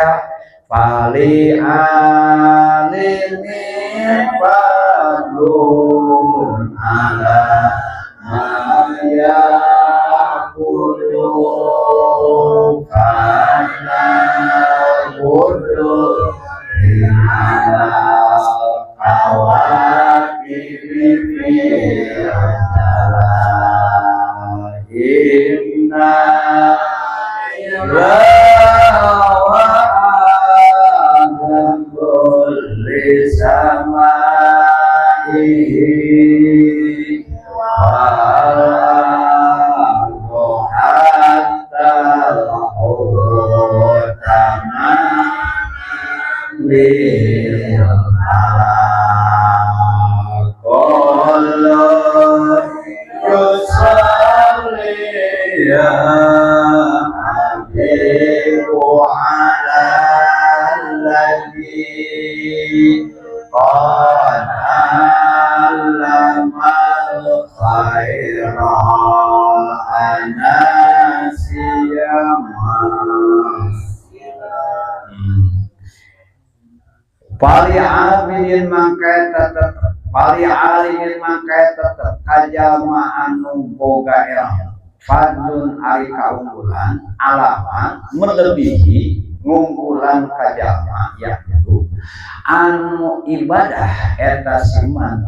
teh fali alimin fadlun ala ma ya'budu kana budu ala kawakibi fil inna lillahi wa kulli samaihi wal ardu hatta al-hutama lil kullu yusalli ya habibu ala alladhi qad 'allama al-khaira anasiya. Fali abidin mangka tetep, fali alimin mangka tetep kajalma anu boga ilmu, fadlun ari kaunggulan alama melebihi ngunggulan kajalma yaitu anu ibadah eta siman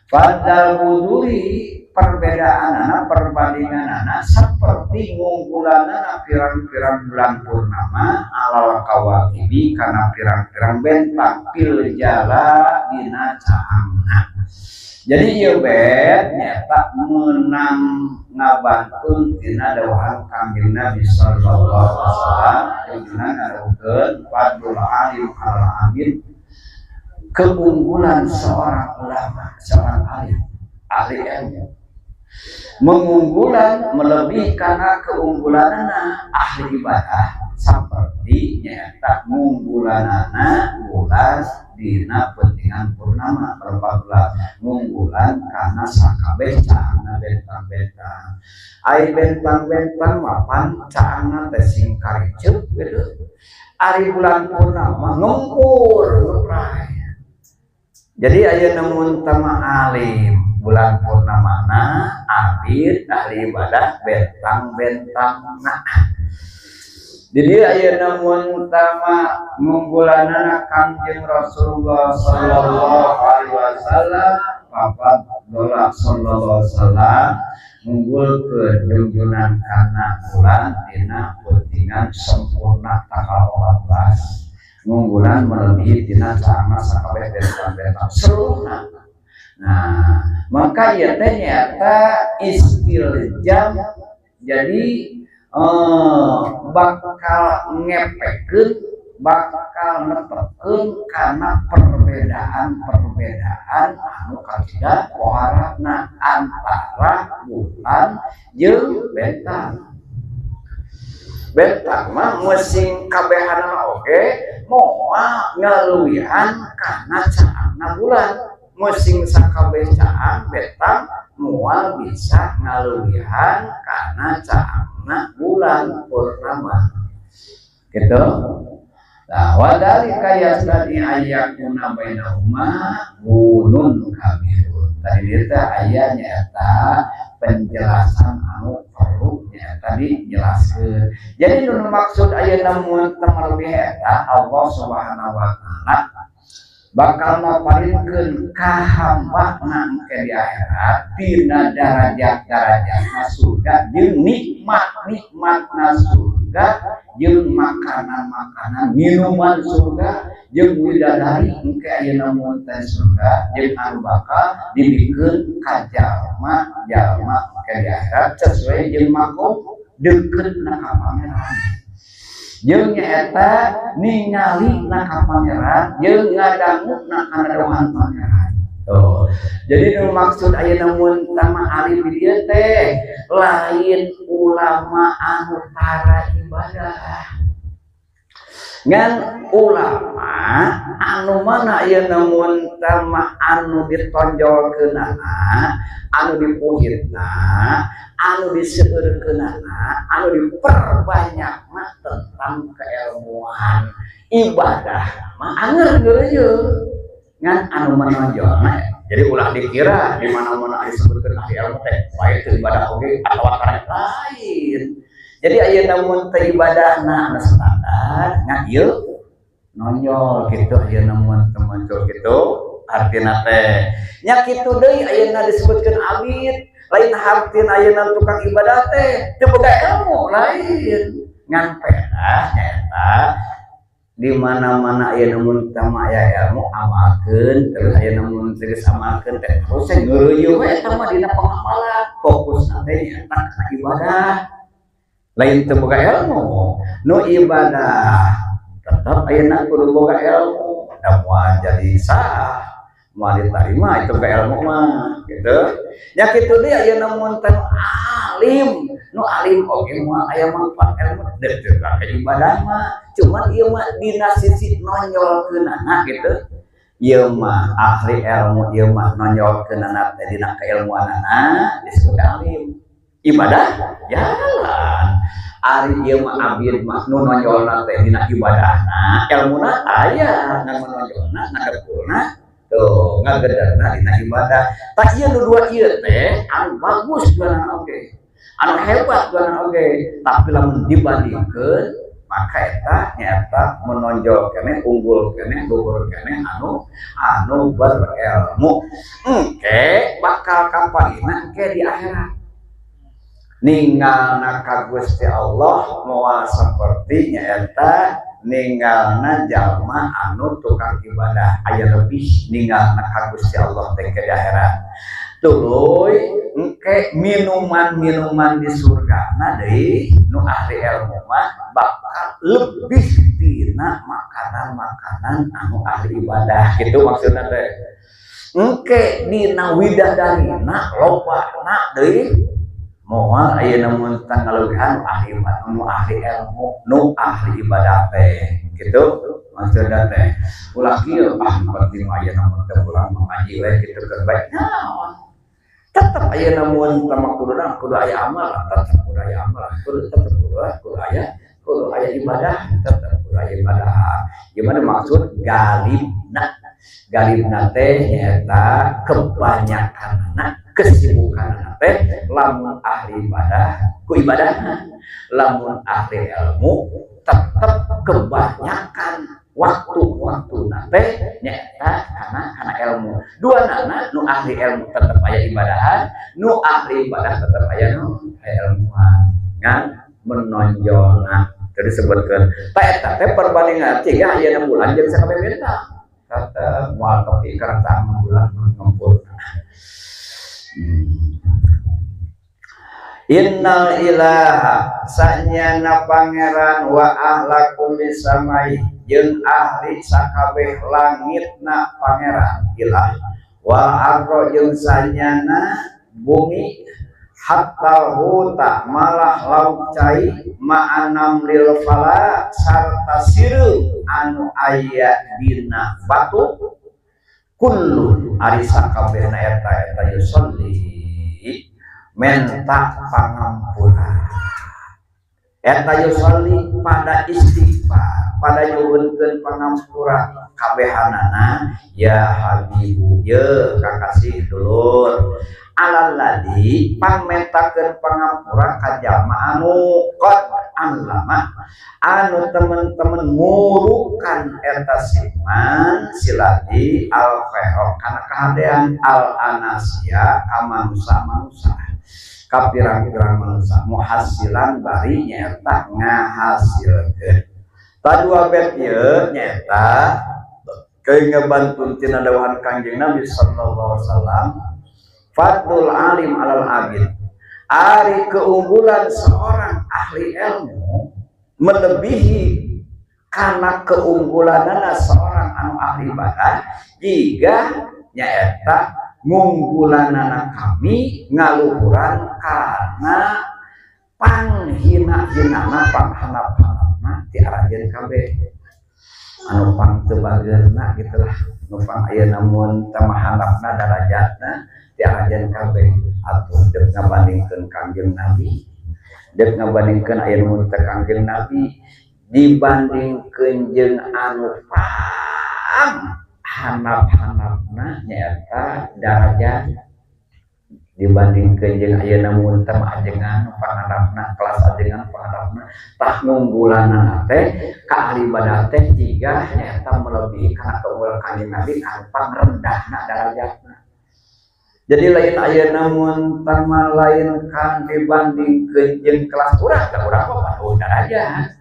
fadal buduri perbedaan perbandingan seperti ngunggulanana pirang-pirang bulan purnama alal kawakibi kana pirang-pirang bentang fil jala dina caangna. Jadi ieu bet nyata menang ngabantun tina dawuhan Kangjeng Nabi sallallahu alaihi wasallam dina ngadawuhkeun fadlul alim al amin, keunggulan seorang ulama, seorang alim, ahli ilmu mengunggulan melebihi karena keunggulanana ahli ibadah seperti nyata ngunggulanana bulan dina pentingan purnama berempat belas ngunggulan karena sakabeh caangna bentang-bentang. Ari bentang-bentang mapan caangna teh sing kariceup gitu. Ari bulan purnama ngempur ngepray. Jadi aya namun tama alim bulan purnamana abid ahli ibadah bentang-bentang. Nah, jadi aya namun tama ngunggulanana Kangjeng Rasulullah sallallahu alaihi wasallam papat dola sallallahu alaihi wasallam ngunggulkeun junjunan kana bulan dina pentingan sempurna tanggal 14 ngunggulan melebihi tina caangna sakabeh bentang-bentang seluruhna. Nah, maka ieu teh nyata istiljam jadi bakal ngepekeun bakal netepkeun kana perbedaan-perbedaan anu kasida poharana antara bulan jeung bentang. Bentang mah musing kabehanana oge moal ngaluwihan kana caangna bulan. Musing sakabeh caang bentang moal bisa ngaluwihan kana caangna bulan purnama. Gitu. Nah, wadalika yastadi ayyakuna bainahuma gunun kabirun. Tadi dia teh aya nyaeta penjelasan anu perlu nya tadi jelaskeun. Jadi nu maksud ayeuna mun teu lebih eta Allah Subhanahu wa taala bakal maparinkeun ka hamba-Na engke di akhirat tina darajat-darajatna surga jeung nikmat-nikmatna surga jeung makanan-makanan minuman surga jeung widadari engke ayeuna mun teh surga jeung anu bakal dibikeun ka jalma-jalma engke di akhirat sesuai jeung makom deukeutna ka Pangeran jeung nyaeta ningali na ka Pangeran jeung ngadanguna kana dawuhan Pangeran. Tuh. Jadi nu maksud ayeuna mun tama alim di dieu teh lain ulama anu tara ibadah. Ngan ulama anu mana ayeuna mun tama anu ditonjolkeunana Anu dipuhitna, anu diseueurkeunana, anu diperbanyakna tentang keilmuan. Ibadah mah anger ngeureuyeuh, ngan anu menonjolna. Jadi ulah dikira di mana-mana disebutkeun ahli ilmu teh baik teu ibadah oge atawa karek lain. Jadi ayeuna mun teu ibadahna anu standar, ngan ieu nonjol gitu. Ayeuna mun teu muncul gitu artina teh nya kitu deui. Ayeuna disebutkeun abid, lain hartina ayeuna tukang ibadah teh teu boga ilmu, lain. Ngan pedah nyaeta di mana-mana ayeuna mun teu aya ilmu, amalkeun terus. Ayeuna mun teu geus amalkeun teh terus ngeureuyeuh we. Eta mah dina pengamalan, fokusna teh nyaeta kana ibadah, lain teu boga ilmu. Nu ibadah tetap ayeuna kudu boga ilmu da moal jadi sah, moal diterima itu boga ilmu mah gitu nya. Kitu deui ayeuna mun teh alim, nu alim oge moal aya manfaat ilmu teu ka ibadah mah. Cuman ieu mah dina sisi nonjolkeunana gitu. Ieu mah ahli ilmu, ieu mah nonjolkeunana teh dina keilmuanana disebut alim, ibadah jalan. Ari ieu mah abid mah nu nonjolna teh dina ibadahna, ilmuna aya, ngan menonjolna, ngadepulna tuh, ngagederna dina ibadah. Tah, ieu nu dua ieu teh anu bagus duanana oge, anu hebat duanana oge, tapi lamun dibandingkeun maka eta nyata menonjol keneh, unggul keneh, luhur keneh anu anu berilmu. Engke bakal kaparina engke di akhirat ninggalna ka Gusti Allah moal seperti nyaeta ninggalna jalma anu tukang ibadah. Aya lebih ninggalna ka Gusti Allah teh ke di akhirat. Tuluy engke minuman-minuman di surga na deui nu ahli ilmu mah bakal lebih tina makanan-makanan anu ahli ibadah gitu maksudna teh. Engke dina widadarina lobana deui moal ayeuna mun ngaleuwihan ahli nu ahli ilmu, nu ahli ibadah teh gitu maksudna teh. Ulah kieu, ah, penting ayeuna mun teh pulang mengaji we kitu keur baik naon. Tetep ayeuna mun teh mah kudu aya amal, tetep kudu aya amal, kudu tetep kudu aya ibadah, tetep kudu aya ibadah. Gimana maksud galibna? Galibna teh nyaeta kebanyakan kesibukan teh lamun ahli ibadah ku ibadahna, lamun ahli ilmu tetep kebanyakan waktu-waktu teh nyaeta kana ilmu. Dua nana, nu ahli ilmu tetep aya ibadahan, nu ahli ibadah tetep aya nu aya ilmuan, ngan menonjolna. Jadi sebutkeun tah eta teh perbandingan tiga ayeuna bulan jeung sakabeh bintang, tetep moal tepi karena bulan ngempur. Innal ilaha sanyana pangeran wa ahla kulli samai jeung ahli sakabeh langitna pangeran ilah, wal ardo jeung sanyana bumi, hatta huta malah lauk cai, ma'anam lil fala sarta sireum anu aya dina batu, kullu ari sakabehna eta eta yusolli menta pangampura, eta yusolli pada istighfar, pada nyuhunkeun pangampura kabehanana. Ya habibu, ye kakasih dulur, alal ladzi pangmentakeun pangampura ka jalma anu qad allama anu temen-temen murukan eta siman siladi al khaira kana kahadean, al anasia ka manusa-manusa, ka pirang-pirang manusia, muhasilan bari nyaeta ngahasilkeun. Ta dua bet ieu nyaeta keung ngebantun tina dawuhan Kangjeng Nabi sallallahu alaihi wasallam, fadlul alim alal abid, ari keunggulan seorang ahli ilmu melebihi karena keunggulanana seorang anu ahli ibadah, jika nyaeta ngunggulanana kami ngaluhuran karena panghina-hinana, panghanap-hanapna ti aranjeun kabeh. Anu pang teu bageurna gitu lah, nu pang ayeuna mun teh handapna darajatna ti ajen kabeh atuh. Deuk ngabandingkeun Kangjeng Nabi, deuk ngabandingkeun ayeuna mun teh Kangjeng Nabi dibandingkeun jeung anu pang handap-handapna nyaeta darajat, dibandingkeun jeung ayeuna mun teh ajengan panghandapna, kelas ajengan panghandapna, tah ngunggulanna teh ka ahli ibadah teh jiga nyaeta melebihi kana keunggulan Kanjeng Nabi anu pangrendahna darajatna. Jadi lain ayeuna mun teh lain kan dibandingkeun jeung kelas urang, da urang mah oh darajat,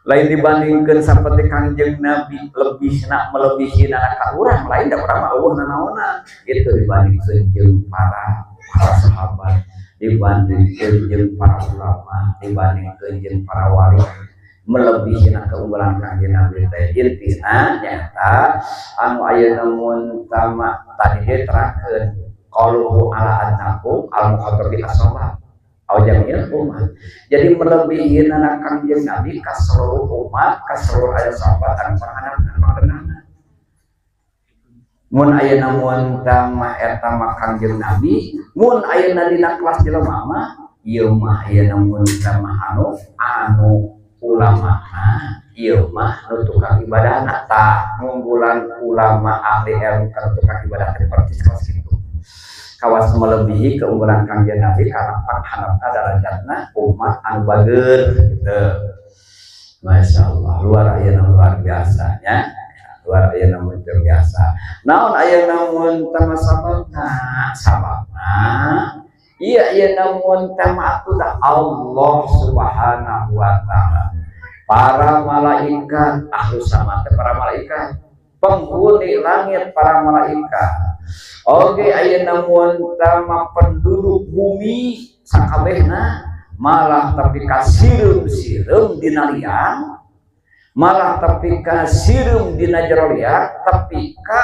lain dibandingkeun seperti Kangjeng Nabi lebih nak melebihi ka urang, lain, da urang mah euweuh nanaonan gitu. Dibandingkeun jeung para para sahabat, dibandingkeun jeung para ulama, dibandingkeun jeung para wali, melebihi keunggulan Kangjeng Nabi teh. Intina nyata anu ayeuna mun tama tadi ge terangkeun qauluhu ala adnakum al mukhatabi as-salat aw jami'il umat. Jadi melebihi anak Kangjeng Nabi ka seluruh umat, ka seluruh aya sahabat anu panganana. Mun ayeuna mun tama eta mah Kangjeng Nabi, mun ayeuna dina kelas jelema mah ieu mah ayeuna mun tama anu anu ulama, ieu mah nu tukang ibadahna. Tah, ngunggulan ulama ahli ilmu kana tukang ibadah teh persis kelas kitu, kawas melebihi keunggulan Kangjeng Nabi karena panghandapna darajatna umat anu bager gitu. Masya Allah, luar ayeuna luar biasa nya, luar ayeuna mun teu biasa. Naon ayeuna mun teh sababna? Sababna iya ayeuna mun teh atuh Allah Subhanahu wa taala, para malaikat, ahlu sama teh para malaikat, penghuni langit para malaikat. Oke, ayeuna mun tama penduduk bumi sakabehna, malah tapi ka sireum-sireum dina liang, malah tapi ka sireum dina jero liang, tapi ka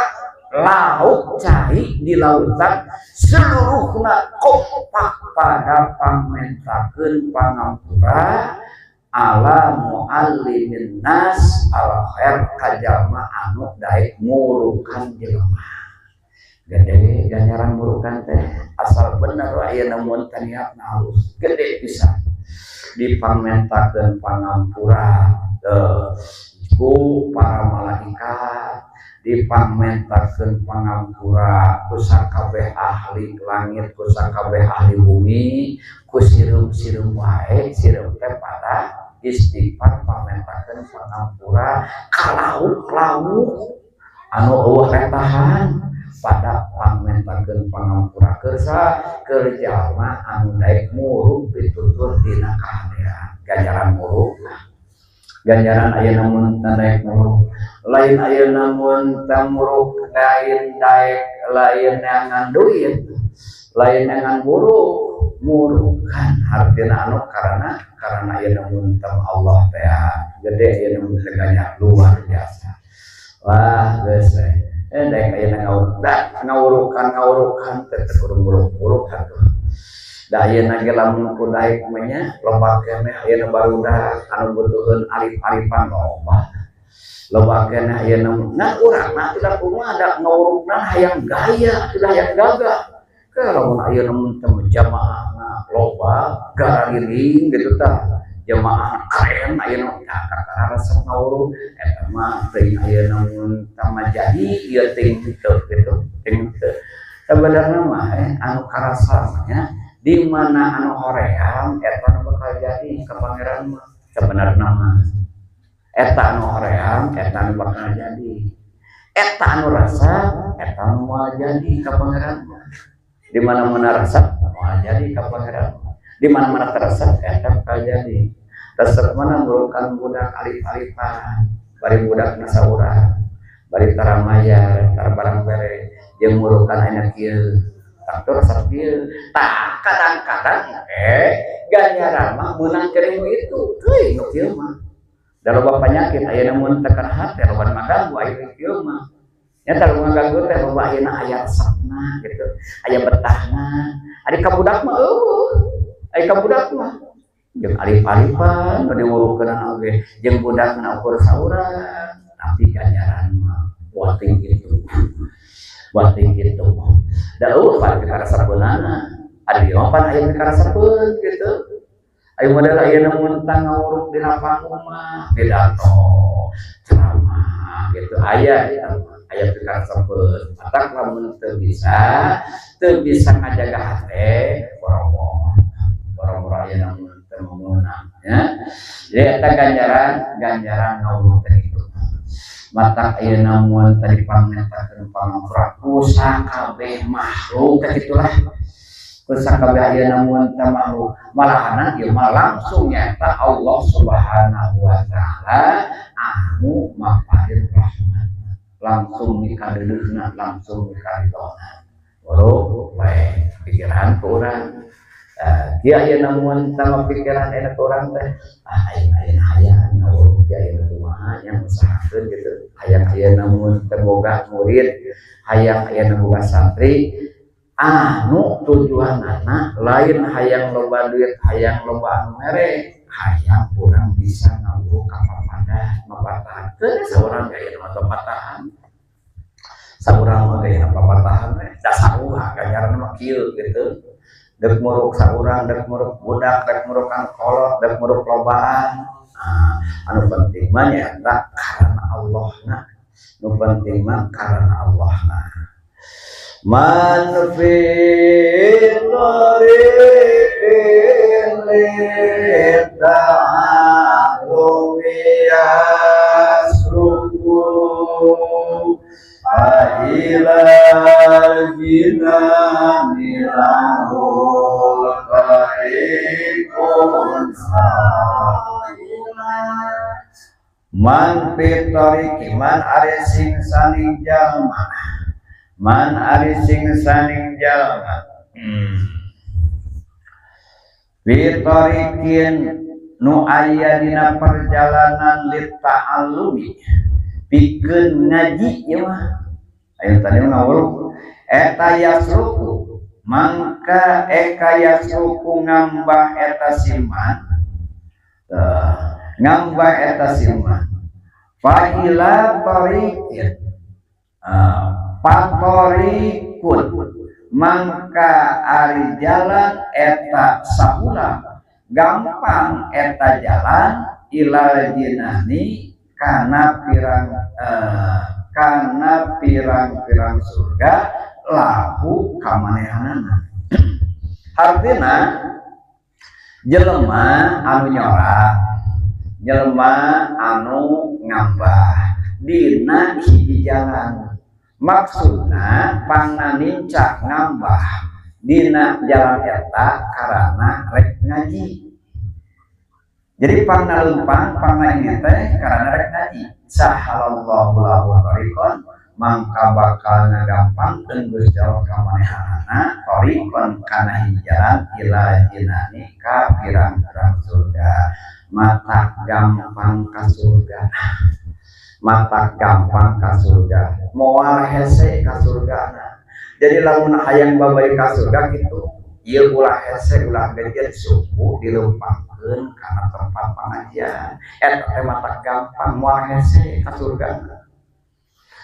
laut, cai di lautan, seluruhna kompak pada pangmentakeun pangampura ala muallimin nas al khair, ka jalma anu daek murukan jelema. Gede ganjaran murukan teh, asal bener ayeuna mun teh niatna halus, gede pisan. Dipangmentakeun pangampura ku para malaikat, dipangmentakeun pangampura ku sakabeh ahli langit, ku sakabeh ahli bumi, ku sireum-sireum wae. Sireum teh pada istighfar pamentakeun pangampura, ka lauk-lauk anu euweuh retahan pada pamentakeun pangampura kersa keur jalma anu daek muruk pitutur dina kahadean. Ganjaran muruk, ganjaran ayeuna mun daek muruk, lain ayeuna mun teu muruk, lain daek, lain neangan duit, lain neangan muruk. Murukan hartina anu karena ayeuna mun teu Allah teh gede ayeuna mun teh luar biasa. Wah, geus eh daek ayeuna ngawuruk da ngawurukan ngawurukan teh teu kudu muruk-muruk atuh. Da ayeuna ge lamun ku daek mah nya loba keneh ayeuna barudak anu butuheun alif-alifan, loba loba keneh ayeuna. Nah, urang mah tidak kumaha da ngawurukna hayang gaya, tidak hayang gagah. Kalau ayeuna mun teh jamaahna loba garariring gitu tah, jamaah keren ayeuna tah, kakara resep ngawuruk eta mah teuing ayeuna mun tah mah jadi ieu teuing henteu gitu, teuing henteu. Sebenarnya mah anu karasa nya di mana anu hoream eta nu bakal jadi ka Pangeran mah. Sebenarnya mah eta anu hoream eta anu bakal jadi, eta anu rasa eta anu moal jadi ka Pangeran mah. Di mana-mana rasa moal jadi ka Pangeran mah, di mana-mana terasa eta bakal jadi. Resep mana murukan budak alif-alifan bari budak saurang, bari tara mayar, tara barang bere, jeung murukan anak kieu tah resep kieu tah. Kadang-kadang ganjaran mah meunang cering itu teuing nu kieu mah, da loba penyakit ayeuna mun tekan hate, loba ngaganggu aya kieu mah nya. Tah, ngaganggu teh loba ayeuna, aya resepna gitu, aya betahna. Ari ka budak mah euweuh, ari ka budak mah jeung alif-alifan nu diwurukeun oge jeung budakna ukur saurang. Nah, Tapi ganjaran mah buating itu, buating itu. Da euweuh pan pikaresepeunana. Ari dieu mah pan aya pikaresepeun gitu. Ayo model ayeuna mun tah ngawuruk dina panggung mah pidato, ceramah gitu aya eta mah, aya pikaresepeun. Matak lamun teu bisa ngajaga hate, boro-boro. Boro-boro ayeuna mun teu meunang ya. Jadi eta ganjaran, ganjaran ngawuruk teh kitu. Matak ayeuna mun tadi pangmentakeun pangampura ku sakabeh makhluk teh kitulah. Ku sakabeh ayeuna mun teh makhluk malahana ieu mah langsung nyata Allah Subhanahu wa taala anu maparin rahmat. Langsung mikadeuleuhna, langsung mikaridona. Boro we pikiran ku urang. Kieu ayeuna mun tah pikiran enak urang teh, ah ayeuna ayeuna hayang ngawuruk kieu ayeuna kumaha nya usahakeun gitu. Hayang ayeuna mun teu boga murid, hayang ayeuna boga santri anu tujuanana lain hayang loba duit, hayang loba anu mere, hayang urang bisa ngawuruk ka papadah, mapatahan. Saurang gaya mah papatahan. Saurang mah gaya papatahan we, da sarua ganjaran mah kieu gitu. Dek muruk saurang, dek muruk budak, dek muruk kolot, dek muruk lobaan. Nah, anu penting mah nyaeta karena Allah na. Nu penting mah karena Allah na. Man fi tariqin lita'allumi yasluku fa ilal jinani lahu tariqun. Man fi tariqi, man ari sing saning jalma, man ari sing saning jalma fi tariqin nu aya dina perjalanan lita'allumi pikeun ngaji ieu mah aya tadi ngawuruk eta yasluku mangka eka yasluku ngambah eta siman, ngambah eta siman fa ila tariqin, patorikun mangka ari jalan eta sahula gampang eta jalan ilal jinani kana pirang, kana pirang-pirang surga lahu kamanehanana. Artina jelema anu nyorak, jelema anu ngambah dina hiji jalan, maksudna pangna nincak ngambah dina jalan eta karana rek ngaji. Jadi pangna leumpang, pangna ini teh karena rek ngaji, sahalallahu lahu tariqon mangka bakal ngagampangkeun Gusti Allah ka manehanana tariqon kana jalan ila jinani ka pirang-pirang surga. Mata gampang ka surga, mata gampang ka surga, moal hese ka surga. Jadi lamun hayang babari ka surga gitu ieu ulah hese, ulah gejet, suku dileumpangkeun kana tempat pengajian eta teh mata gampang, moal hese ka surga.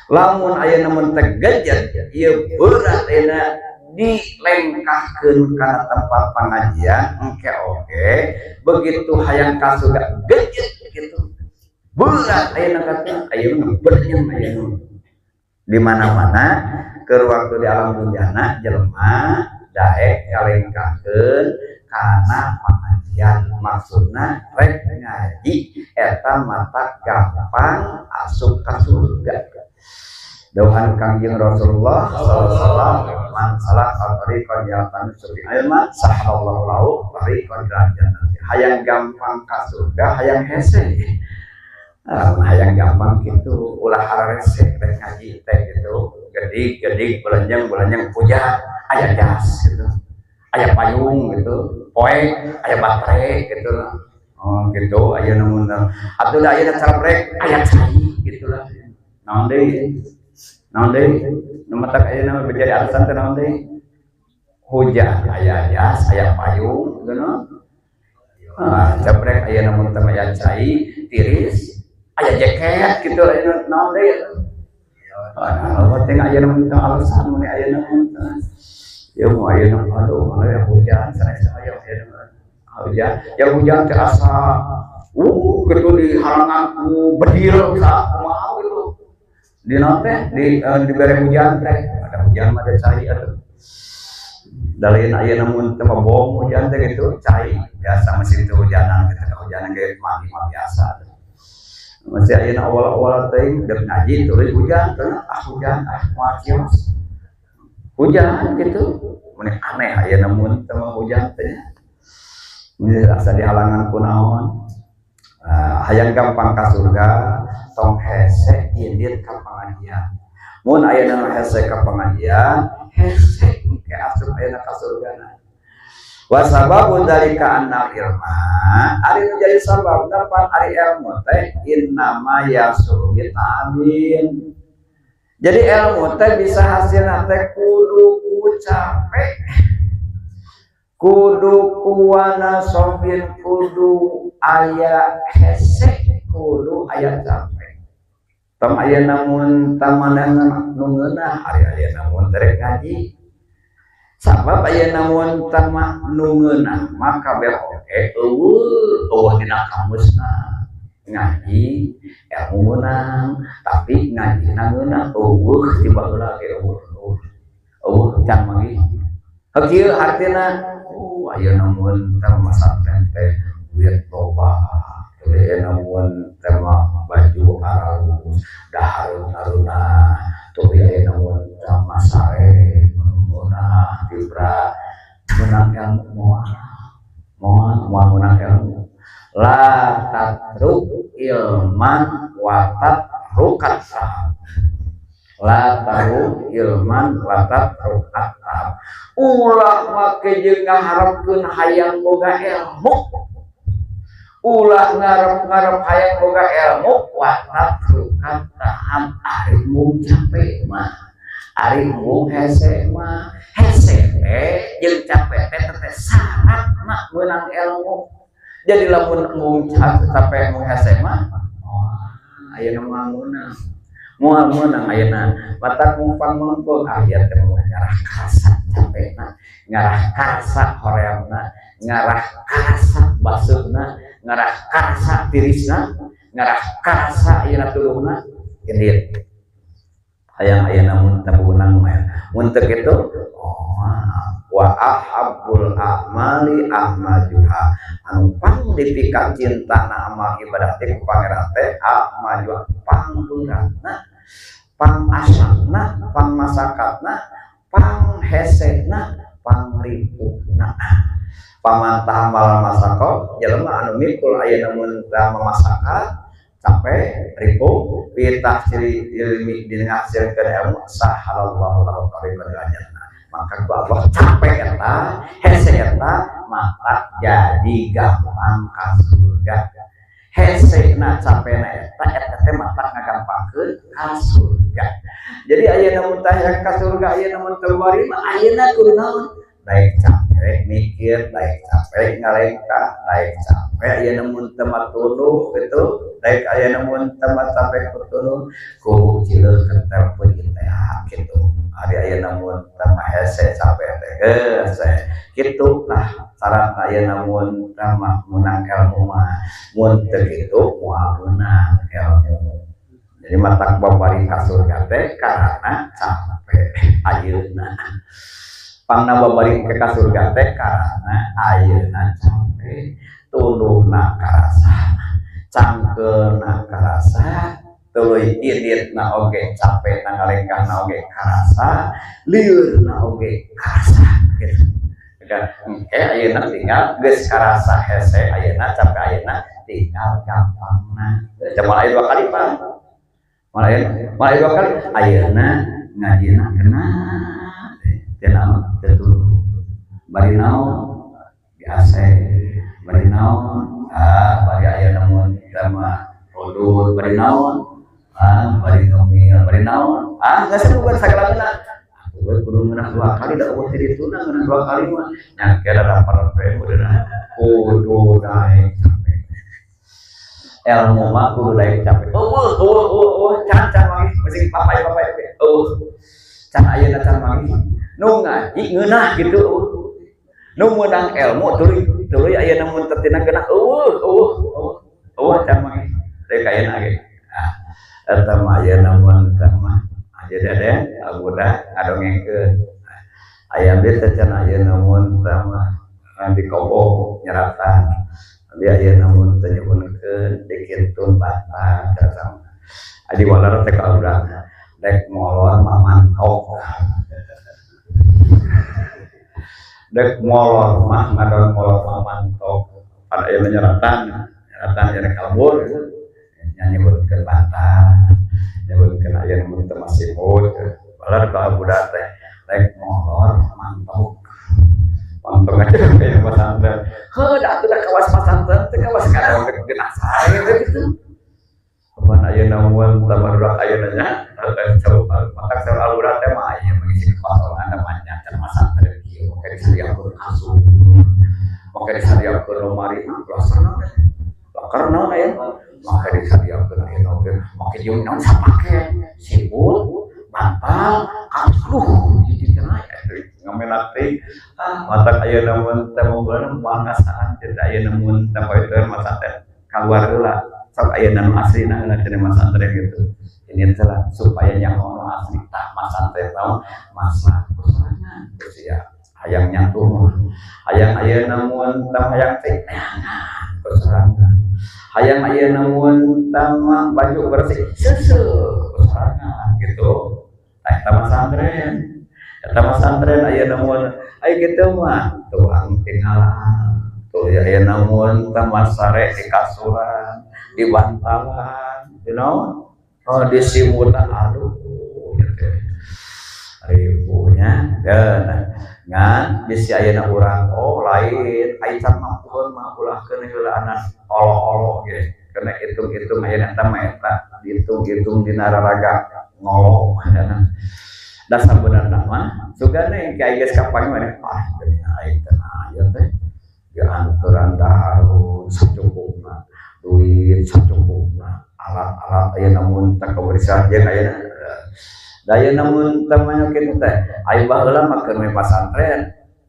Lamun ayeuna mun teh gejet ieu berat ayeuna dilengkahkeun kana tempat pengajian, engke oge begitu hayang ka surga gejet gitu berat ayeuna kata ayeuna bernyem ayeuna di mana-mana ke waktu di alam dunyana jelema daek ngalengkahkeun kana pengajian, maksudna rek ngaji eta mata gampang asup ka surga. Dawuhan Kangjeng Rasulullah sallallahu alaihi wasallam, man salaka tariqan yaltamisu fihi ilman sahalallahu lahu tariqan ilal jannah. Hayang gampang ka surga, hayang hese. Ah, hayang gampang gitu ulah harese rek ngaji teh gitu gedig-gedig belanjang-belanjang puja aya jas gitu, aya payung gitu, poek aya baterai gitu lah. Oh gitu aya namun atuh da aya cara aya cai gitu lah. Naon deui, naon deui nu matak ayeuna menjadi alasan teh? Naon deui? Hujan aya jas, aya payung gitu no. Ah, caprek aya namun teh aya cai tiris, aya jaket gitu. Aya Naon deui? Ah, teh ayeuna mun alasan mun ayeuna mun. Ya mau ayeuna, aduh, mana ya hujan, sanes aya ayeuna. Hujan, ya hujan teh asa gitu di halangan ku bedil sa kumaha gitu. Di naon teh di dibere hujan teh, ada hujan mah ada cai atuh. Da lain ayeuna mun teh mah bohong hujan teh gitu, cai biasa masih itu hujanan gitu, hujanan ge mah mah biasa. Masih ayeuna awal-awal teh dek ngaji tuluy hujan, teh ah hujan ah moal kios. Hujan gitu, mun aneh ayeuna mun teh mah hujan teh. Mun asa dihalangan ku naon. Hayang gampang ka surga, tong hese indit ka pangajian. Mun ayeuna hese ka pangajian, hese engke asup ayeuna ka surgana. Wa sababu dzalika annal ilma, ari nu jadi sababna pan ari ilmu teh innama yasulu bita'abin. Jadi ilmu teh bisa hasilna teh kudu ku capek, kudu kuwana sobin, kudu aya hese, kudu aya capek. Tong aya namun tamanehna nu ngeunah, ari aya namun terek ngaji. Sabab aya namun tama nu ngeunah mah kabeh oge eueuh eueuh dina kamusna. Ngaji ilmu meunang, tapi ngajina ngeunah eueuh ti baheula ge eueuh eueuh. Eueuh can manggih. Heuh kieu hartina, oh aya namun teh masantren teh duit loba. Aya namun teh mah baju aralus, dahar aruna, tuluy aya namun teh mah sare ngeunah tibra meunang ilmu moal. Moal moal meunang ilmu. La tatruk ilman wa tatrukat sahab. La tatruk ilman wa tatrukat sahab. Ulah make jeung ngaharepkeun hayang boga ilmu. Ulah ngarep-ngarep hayang boga ilmu wa tatrukat tahab, ari mung capek mah. Ari mung hese mah. Hese teh jeung capek teh teh syaratna meunang ilmu. Jadi lamun mung capek mung hese mah, oh, ayeuna mah meunang. Moal meunang ayeuna. Matak mung pangmempeng aya teh mah ngarah karasa capekna, ngarah karasa horeamna, ngarah karasa basuhna, ngarah karasa tirisna, ngarah karasa ayeuna tuluhna indit. Hayang ayeuna mun teu meunang mah. Mun teu kitu, oh, wa ahabbul a'mali ahmajuha, anu pang dipika cinta na amal ibadah teh ku pangeran teh ahmajuha, pang beratna, pang asakna, pang masakatna, pang hesena, pang ripuhna. Paman tahamal masako jelema anu mikul ayeuna mun mamasakat capek ripuh fi tahsili ilmi dina ngahasilkeun ilmu, sahalallahu lahu tariqan ila jannah. Maka ku Allah capek eta hese eta maka jadi gampang ka surga. Hese na capek na eta eta teh mata ngagampangkeun ka surga. Jadi ayeuna mun tah ka surga ayeuna mun teu bari mah ayeuna kudu naon? Daek capek mikir, daek capek ngalengkah, daek capek ayeuna mun teu matunuh gitu, daek ayeuna mun teu capek kutunduh ku cileuh kentel peuit teh kitu. Ari ayeuna mun teu mah hese capek teh hese kitu lah syarat ayeuna mun teu mah meunang ilmu mah. Mun teu kitu moal meunang ilmu. Jadi matak babari ka surga teh karena capek ayeuna. Pangna babari ke ka surga teh karena ayeuna capek, tunduhna karasa, cangkeulna karasa, tuluy inditna oge capek na ngalengkahna oge karasa, liurna oge karasa gitu. Kan engke ayeuna tinggal geus karasa hese ayeuna capek ayeuna tinggal gampangna. Moal aya dua kali Pak. Moal aya dua kali ayeuna ngajina kena teu naon teu tuluh. Bari naon biasa, bari naon ah bari ayeuna mun mah udud, bari naon ah bari ngemil, bari naon ah geus bukan sagalana. Aku we kudu ngeunah dua kali da eueuh ti dituna ngeunah dua kali mah nya kira dapat we kudu kudu daek capek. Ilmu mah kudu daek capek. Eueuh eueuh eueuh can papai-papai oge eueuh can ayeuna can manggih nu ngaji ngeunah gitu nu meunang ilmu tuluy tuluy ayeuna mun teu tina geunah eueuh eueuh eueuh can manggih teh kayeuna ge ah eta mah ayeuna mun teh mah aja deden budak ngadongengkeun aya teh can ayeuna mun teh mah di kobong nyeratan abi ayeuna mun teh nyuhunkeun dikintun bata cenah adi walar teh ka urang dek molor mah mantok dek molor mah ngadon molor mah mantok pada ayeuna nyeratan nyeratan ayeuna kalembur nya nyebutkeun bata nyebutkeun ayeuna mun teh masih mood walar ka budak teh dek molor mantok mantok aja kayak pesantren heuh da atuh da kawas pesantren teh kawas kadang geunah sae teh kitu Cuman ayeuna mun tabarruak ayeuna nya matak saur alurah teh mah aya mengisi kekosongan namanya can masantren kieu make disadiakeun kasur make disadiakeun lemari laksana teh laker naon aya make disadiakeun ayeuna oge make jeung naon sapake sipul bantal aduh hiji teh ngamenak teh ah matak ayeuna mun teh moga mangasaan teh ayeuna mun teh poe teh masantren kaluar heula sok ayeuna nu aslina heula cenah masantren gitu ini teh lah supaya nyaho nu asli tah masantren naon masa kusorangan geus ya hayang nyatu mah hayang ayeuna mun teh hayang teh neangan kusorangan hayang ayeuna mun teh mah baju bersih seuseuh kusorangan gitu tah eta masantren eta masantren ayeuna mun aya kitu mah tuang tinggalan tuh ayeuna mun teh masare di kasuran di bantalan you know oh di simutan aduh gitu ribunya dan ngan bisi ayeuna urang oh lain aya can mampueun mah ulahkeun heula olo-olo ge kana hitung-hitung ayeuna eta mah eta dihitung-hitung dina raraga ngolo da sabenerna mah sugane kiai geus kapanggih maneh ah geuning aing teh aya teh dianturan daharun sacukupna duit sacukupna alat-alat ayeuna mun teh kebersihan jeung ayeuna da ayeuna mun teh mah kitu teh aya baheula mah keur pasantren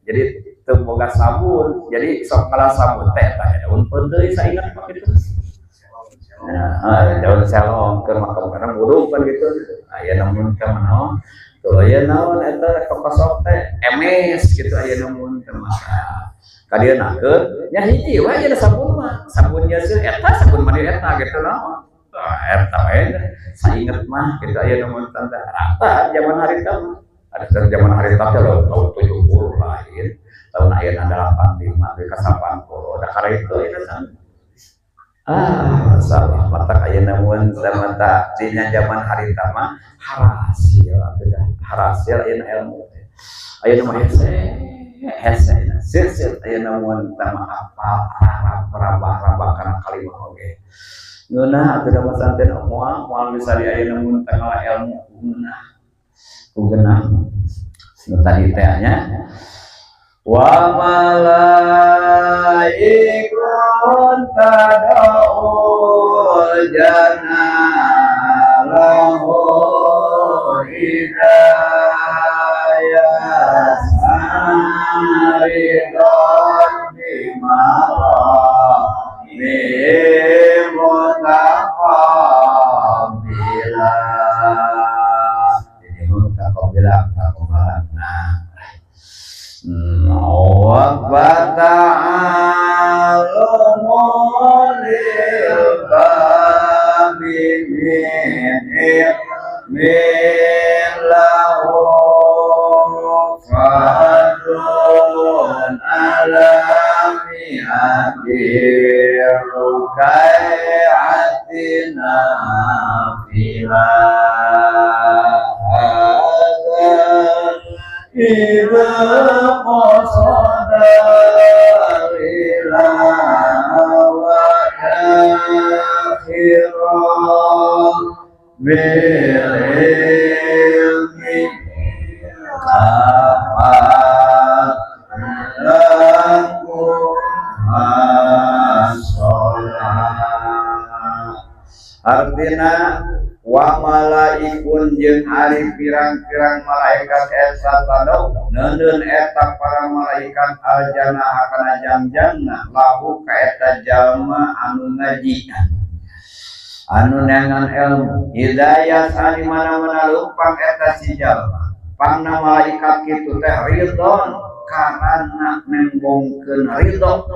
jadi teu boga sabun jadi sok ngalah sabun teh eta daun peuteuy sainget mah kitu nah daun selong keur mah karena buruk kan gitu ayeuna mun teh mah naon tuh aya naon eta kokosok teh emes gitu ayeuna mun teh mah kadienakeun nya hiji we ayeuna sabun mah sabun nya eta sabun mandi eta gitu naon eta we sainget mah gitu ayeuna mun teh rata zaman harita mah ada zaman harita teh tahun 70 lain tahun ayeuna 85 ka 80 da kareta ayeuna ah salah matak ayeuna mun mata dina zaman harita mah harasil atuh dah harasil ayeuna ilmu teh ayeuna mah hese hese seuseut ayeuna mun teh mah apal Arab rabah-rabah kana kalimah oge ngeunah atuh da masantren moal moal bisa di ayeuna mun teh ngala ilmu ngeunah ku geunah nu tadi teh nya wa malaikun tad'ul janalahu idza yas'aridun bimarami mutaqabbila jadi mutaqabbila mutaqabbila wa ta'alumu lil babi min lahu fadlun ala mi'ati rukai'atina fila إذا قصد إلى وآخرا بالعلم لكم الصلاة artinya wa Wa malaikun jeung ari pirang-pirang malaikat eta tadau neundeun eta para malaikat aljana kana jangjangna lahu ka eta jalma anu ngaji, anu neangan ilmu. Hidayah sani mana-mana lumpang eta si jalma, pangna malaikat kitu teh ridon karena nembongkeun ridho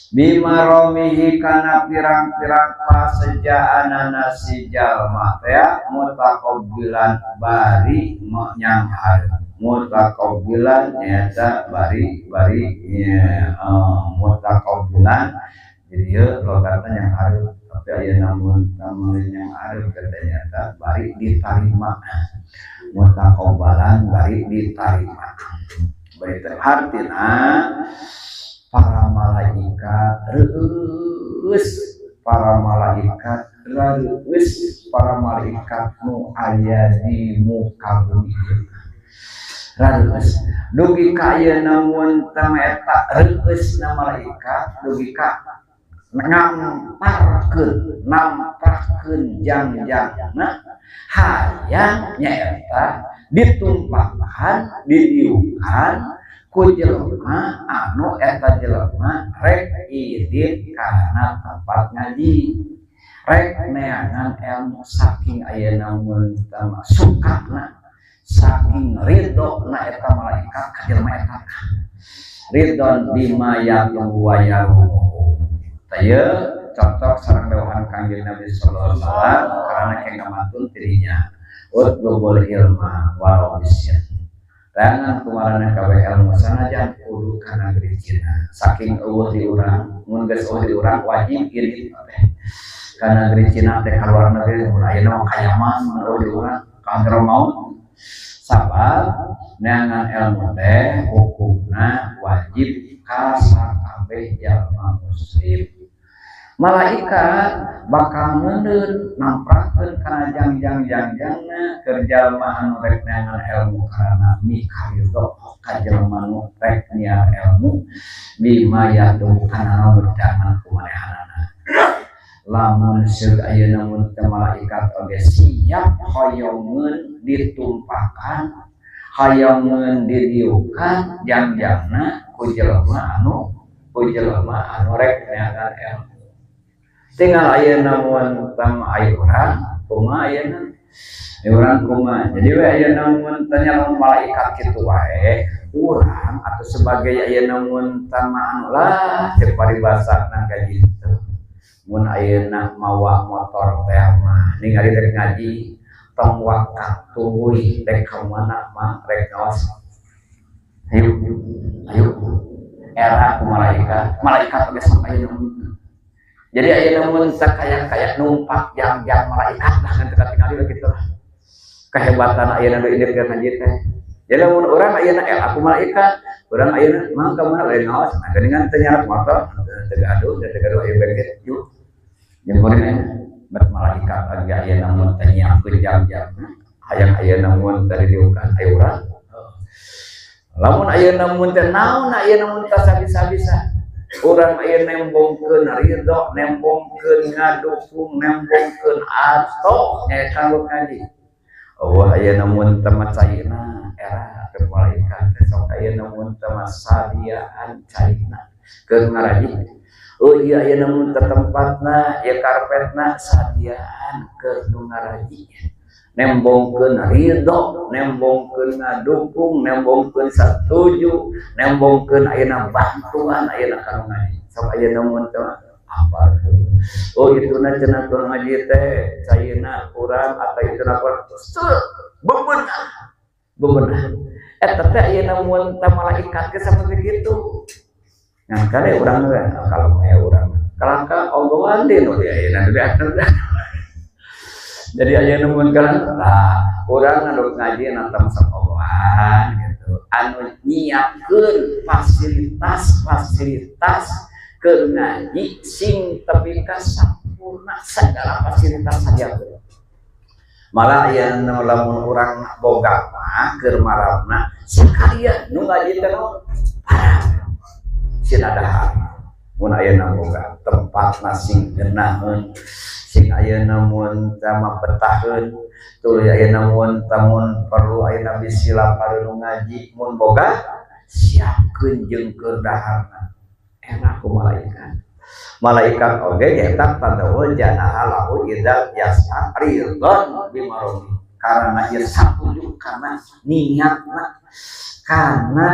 bimaromihi kana pirang-pirang pasejaanana si jalma teh, mutaqabbilan bari nyanghareup, mutaqabbilan nyaeta bari bari nya, mutaqabbilan. Jadi ieu logatna nyanghareup, tapi aya namun namun nyanghareup ternyata bari ditarima, mutaqabbalan bari ditarima, bari hartina para malaikat reueus, para malaikat reueus, para malaikat nu aya di muka bumi reueus dugi ka ayeuna. Mun teh eta reueusna malaikat dugi ka ngamparkeun, nampakkeun jang-jangna hayang nyaeta ditumpakan, didiukan ku jelema anu eta jelema rek idin kana tempat ngaji, rek neangan ilmu. Saking ayeuna mun sukana, saking ridho na eta malaikat ka jelema eta, ridon bima yatlu wa yaruhu. Taya cocok sareng dawuhan Kangjeng Nabi sallallahu alaihi wasallam karena kenging mantun dirinya, utlubul ilma walau bisyin. Teangan ku maraneh kabeh ilmu sanajan kudu ka negeri Cina. Saking euweuh di urang, mun geus euweuh di urang wajib ieu teh ka negeri Cina teh, ka luar negeri. Mun ayeuna mah kayaman, mun euweuh di urang ka mau, sabab neangan ilmu teh hukumna wajib ka sakabeh jalma muslim. Malaikat bakal ngeundeun, namprakeun kana jangjang-jangjangna keur jalma anu rek neangan ilmu karena mikaridho ka jelema nu rek niar ilmu, bima yatlu kana naon jangan kumanehanana. Lamun seug ayeuna mun teh malaikat oge siap hoyongeun ditumpakan, hoyongeun didiukan jangjangna ku jelema anu rek neangan ilmu. Tinggal ayeuna mun teh aya urang kumaha, ayeuna urang kumaha. Jadi we ayeuna mun teh lamun malaikat kitu wae, urang atau sebagai ayeuna mun teh anu lah cek paribasa nang gaji teu. Mun ayeuna mawa motor teh mah ningali rek ngaji, tong waka tuluy, rek ka mana mah, rek ngaos, ayo ayo, era ku malaikat. Malaikat oge sampai ayeuna. Jadi ayeuna mun teh kaya-kaya numpak jang-jang malaikat lah, ngan teu katingali kitu lah kehebatan ayeuna nu indit ngaji teh. Jadi lamun urang ayeuna aku malaikat, urang ayeuna mah ka mana lain ngaos, nah geuningan teu nyarap motor, teu gaduh, teu gaduh aya bengkel, yuk. Jeung kuring bet malaikat lagi ayeuna mun teh nyiapkeun jang-jang hayang ayeuna mun teh didiukan aya urang. Lamun ayeuna mun teh naon, ayeuna mun teh sabisa-bisa urang aya nembongkeun ridho, nembongkeun ngadukung, nembongkeun atau nyaeta ngaji. Oh, ayeuna mun teh mah caina era ke malaikat teh sok ayeuna mun teh mah sadiaan caina keur ngaraji. Oh iya, ayeuna mun teh tempatna ya karpetna sadiaan keur nu ngaraji, nembongkeun ridho, nembongkeun ngadukung, nembongkeun satuju, nembongkeun ayeuna bantuan ayeuna ka nu ngaji. Sok ayeuna mun teh apa? Oh, itu na cenah tukang ngaji teh caina kurang atau itu na kurang, bebenah bebenah. Eta teh ayeuna mun teh malaikat ge sama begitu. Nah, kali urang teh kalau aya urang kalangka ogohan deui nu di ayeuna di. Jadi ayeuna mun kana lah urang anu ngaji nanti sok ogohan gitu, anu nyiapkeun fasilitas-fasilitas keur ngaji sing tepi ka sampurna segala fasilitas saja. Malah aya lamun urang boga mah keur marabna sekalian nu ngaji teh naon parab sina dahar. Mun ayeuna boga tempatna sing geunaheun, sing Bising ayeuna mun tama petaheun tuluy ayeuna mun tamun perlu ayeuna bisi lapar nu ngaji mun boga siapkeun jeung keur daharna enak ku malaikat. Malaikat oge nyaeta tadawul janaha lahu idza yasa ridon bimaromi karena ieu satuju karena niatna karena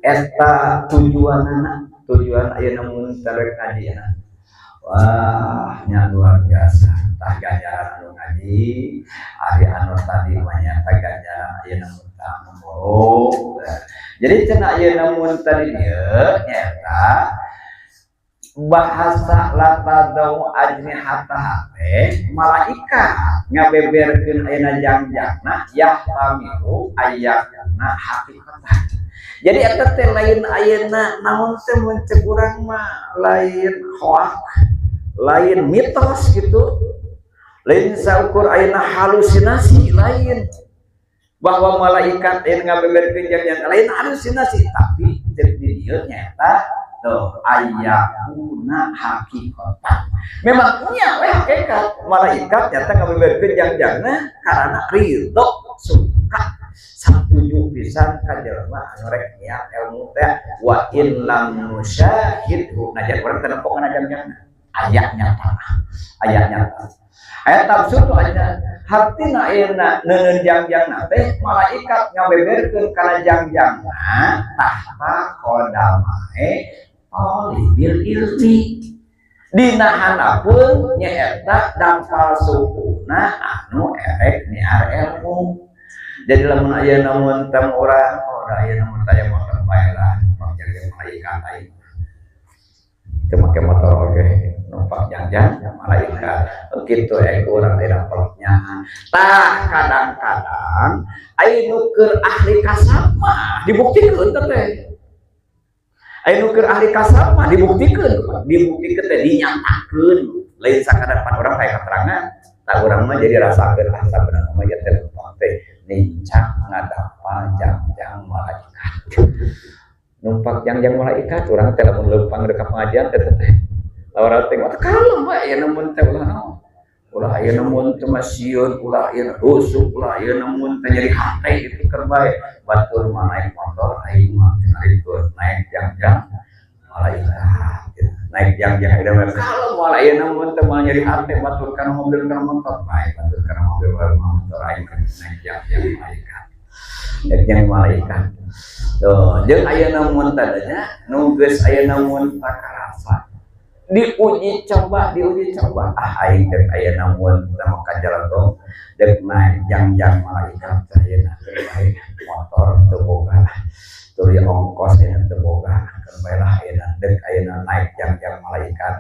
eta tujuanana tujuan ayeuna mun tarek ngajina. Wah, nya luar biasa. Tah ganjaran anu ngaji, ari anu tadi mah nyata ganjaran ayeuna mun tah anu. Jadi cenah ayeuna mun tadi dieu nyaeta bahasa latadau ajnihata teh malaikat ngabeberkeun ayeuna jangjangna yahtamilu ayatna haqiqatan. Jadi eta teh lain ayeuna naon teh mun cek urang mah lain hoak, lain mitos gitu, lain saukur ayeuna halusinasi, lain bahwa malaikat yang ngabeberkeun jangjang lain halusinasi, tapi cek di dieu nyaeta tuh ayakuna haqiqatan. Memang nya we hakikat malaikat nyata ngabeberkeun jangjangna karena ridho suka satuju pisan ka jelema anu rek niat ilmu teh wa in lam nusyahidhu najan urang teu nempo kana jangjangna aya nyata aya nyata aya tafsir tu aja hartina ayeuna neuneun jangjangna teh malaikat ngabeberkeun kana jangjangna tahta qadamae talibil ilmi dina hanapun nyaeta dampal sukuna anu erek niar ilmu. Jadi lamun ayeuna mun teu urang oh da ayeuna mun taya motor bae lah numpak jangjang malaikat aing teu make motor oge numpak jangjang malaikat kitu urang teh peleknya. Tah kadang-kadang aya nu keur ahli kasab mah dibuktikeun teh aya nu keur ahli kasab mah dibuktikeun dibuktikeun teh dinyatakeun lain sakadar pan urang aya keterangan tah urang mah jadi rasakeun ah sabenerna mah ieu teh lempang teh nincak ngadapal jangjang malaikat numpak jangjang malaikat urang teh lamun leumpang deuk ka pengajian teh teh lawan teh mah kalem bae aya mun teh ulah naon ulah aya mun teh masieun ulah aya usuk ulah aya mun teh nyeri hate itu keur bae batur mah naik motor aing mah narikeun naik jangjang malaikat naik jangjang aya mah kalem moal aya mun teh moal nyeri hate batur kana mobil kana motor bae batur kana mobil kana motor aing naik jangjang malaikat naik jangjang malaikat tuh jeung ayeuna mun tadanya nu geus ayeuna mun takarasa diuji coba ah aing teh ayeuna mun teh maka jalan dek naik jangjang malaikat ayeuna keur bae motor teu boga tuluy ongkos ayeuna teu boga keur bae lah ayeuna dek ayeuna naik jangjang malaikat.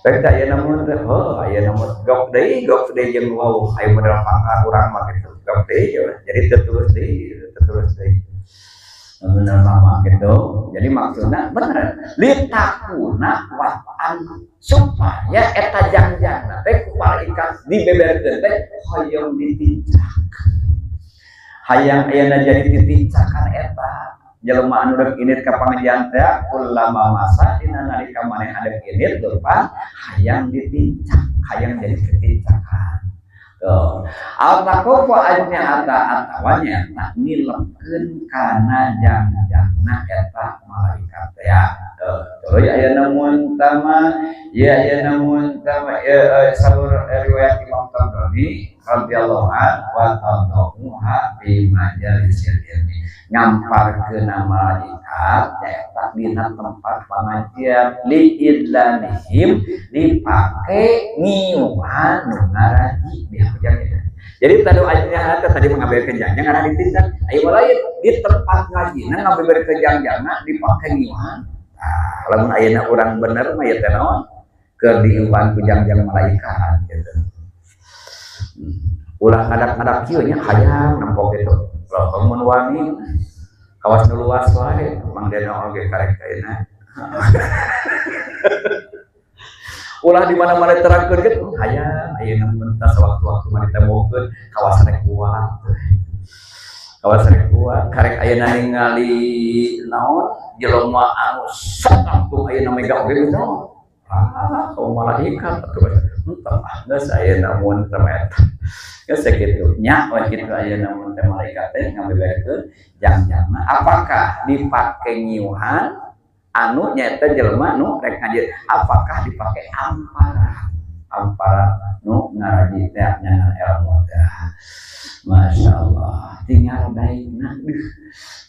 Baik teh ayeuna mun teh heuh ayeuna mun gok deui jeung wau aya model pangkar urang mah kitu gok deui jadi teu terus deui bener mah gitu. Jadi maksudna bener litakuna watan supaya eta jangjangna teh ku malaikat dibeberkeun teh hoyong ditincak hayang ayeuna jadi titincakan eta jelema anu rek init ka pangajian teh kullama masa dina nalika maneh adek init lupa hayang ditincak hayang jadi titincakan tuh al-taqwa ajnihata atawa nyaeta nilepkeun kana jangjangna eta malaikat teh tuh tuluy aya mun tama ya aya mun tama saur riwayat Imam Tabrani radhiyallahu anhu wa tadamuha fi majalisil ilmi ngamparkeun malaikat nyaeta dina tempat pengajian li idlanihim dipake ngiuhan nu ngaraji. Jadi tadi aja tadi mengambil kejangjang ngarah ditindak ayo lain di tempat ngajina ngambil kejangjangna dipake ngiuhan. Tah lamun ayeuna urang bener mah ieu teh naon keur diiuhan ku jangjang malaikat gitu. Ulah ngadak-ngadak kieu nya hayang nempok gitu. Lamun mun wani kawas nu luas wae Mang Deno oge karek ayeuna. Ulah di mana-mana terangkeun gitu hayang ayeuna mun tah sewaktu-waktu mah ditembokeun kawas rek kuat. Kawas rek kuat karek ayeuna ningali naon jelema anu sok kampung ayeuna mega oge naon. Ah, kaum malaikat atuh entah ah geus ayeuna mun teh eta. Geus sakitu nya we kitu ayeuna mun teh malaikat teh ngabebekeun jang-jangna apakah dipake nyiuhan anu nyaeta jelema nu rek ngaji, apakah dipake ampara ampara nu ngaraji teh nyangan ilmu teh. Masya Allah, tinggal baikna duh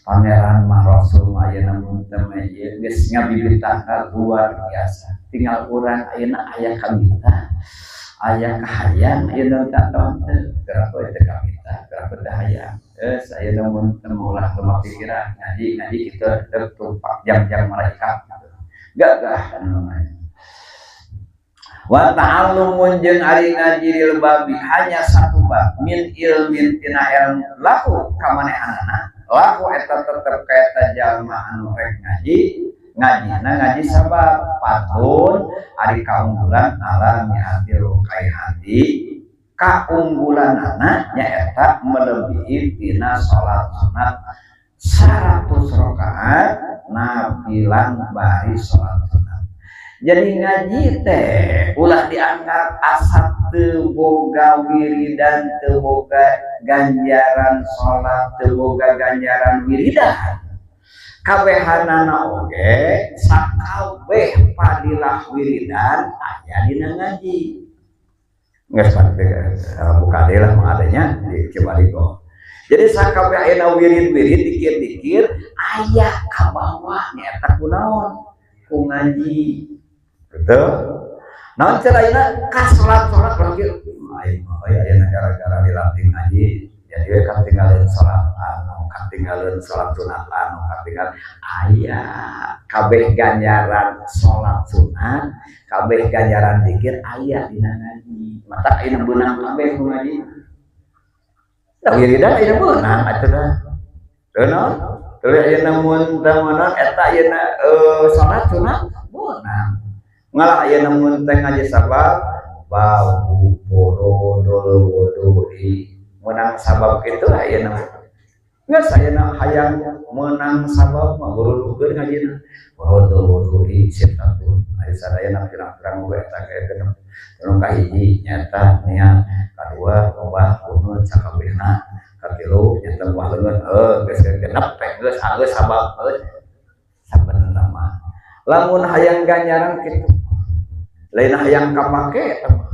pangeran mah rasul mah ayeuna mun teh mah ieu geus ngabibitan luar biasa. Tinggal urang ayeuna aya kabita, aya kahayang ayeuna teh atawa teu geura we teu kabita, geura teu hayang. Geus ayeuna mun teh ulah loba pikiran, ngaji ngaji kitu tertumpak jang-jang malaikat gagah anu namanya. Wa ta'allumun jeung ari ngaji lil babi hanya satu bab min ilmin tina ilmu lahu kamanehanana lahu eta tetep kaeta jalma anu rek ngaji ngajina ngaji sabab patun ari kaunggulan ala mi'ati rukaihati kaunggulanana nyaeta melebihi tina salat sunat 100 rakaat nafilan bari salat sunat. Jadi ngaji teh ulah dianggap asa teu boga wiridan, teu boga ganjaran salat, teu boga ganjaran wiridan. Kabehanana oge sakabeh fadilah wiridan aya dina ngaji. Geus buka deui lah mah adanya di Cibariko. Jadi sakabeh ayeuna wirid-wirid dikir-dikir aya ka bawah nyaeta kunaon? Ku ngaji. Betul? Naon cara ka salat-salat lagi aing mah aya gara-gara dilatih ngaji jadi we katinggalin salat anu katinggalin salat sunat anu katinggal aya kabeh ganjaran salat sunat kabeh ganjaran dikir aya dina ngaji mata ayeuna beunang kabeh ku ngaji da wiridan ayeuna beunang atuh dah teu naon teu ayeuna mun teu naon eta ayeuna salat sunat beunang ngalah ayeuna mun teh ngaji sabab bau furudul wudu'i menang sabab kitu ayeuna geus ayeuna hayang menang sabab mah guru-guru ngajina furudul wudu'i sitatun ari sadayana pirang-pirang we eta genep nu kahiji nyata niat kadua ngubah kunut sakabehna katilu nyata ngubah leungeun geus genep teh geus geus sabab geus sabenerna mah lamun hayang ganjaran kitu lain hayang kapake eta mah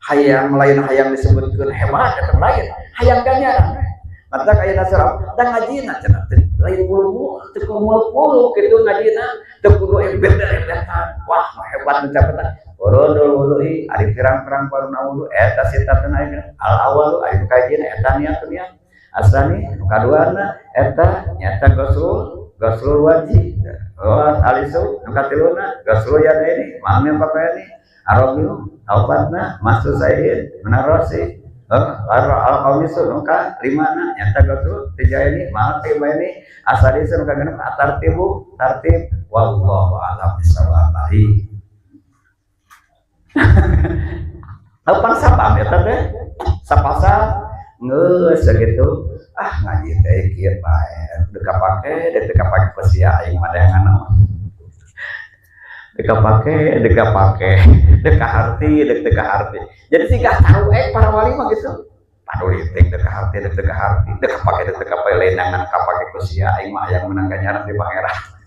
hayang lain hayang disebutkeun hebat eta lain hayang ganjaran mata ayeuna sarap da ngajina cenah teh lain bulu teu kumpul kitu ngajina teu kudu ebet-ebetan wah hebat mencapetan furudul wudu'i ari pirang-pirang paruna wudu eta sitatna ayeuna al awalu ari nu kahijina eta niat niat asani nu kaduana eta nyata ghusul ghuslul wajib oh alisu nu katiluna ghuslul yadaini mangna pakaian arabiu obatna masuk said menarosi al khamisu nu ka limana nyata ghusul tijaini ma tibaini asadisu nu kagenep atartibu tartib wallahu a'lam bissawab. Apa sabab eta teh sapasal geus sakitu ah ngaji teh kieu bae teu kapake teu kapake ku sia aing mah daeangan naon teu kapake teu kapake teu kaharti teu kaharti. Jadi siga tahu para wali mah gitu paduli teh teu kaharti teu kaharti teu kapake teu kapake lenangan kapake ku sia aing mah hayang menang ganjaran di pangeran.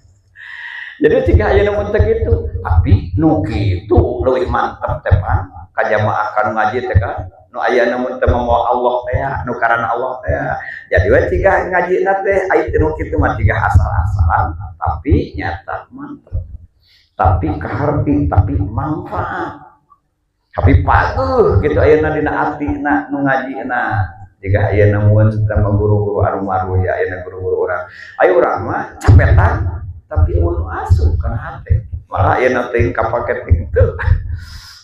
Jadi siga ayeuna mun teh kitu tapi nu kitu leuwih mantep teh pan ka jamaah kanu ngaji teh kan nu ayeuna mun teh mawa Allah teh nu karana Allah teh. Jadi we siga ngajina teh aya teh nu kitu mah siga asal-asalan tapi nyata mantep tapi kaharti tapi manfaat tapi paguh gitu ayeuna dina atina nu ngajina. Jika ayeuna mun teh guru-guru anu maruh ya ayeuna guru-guru urang ayo urang mah capetan tapi eueuh nu asup kana hate malah ayeuna teh kapake ting teu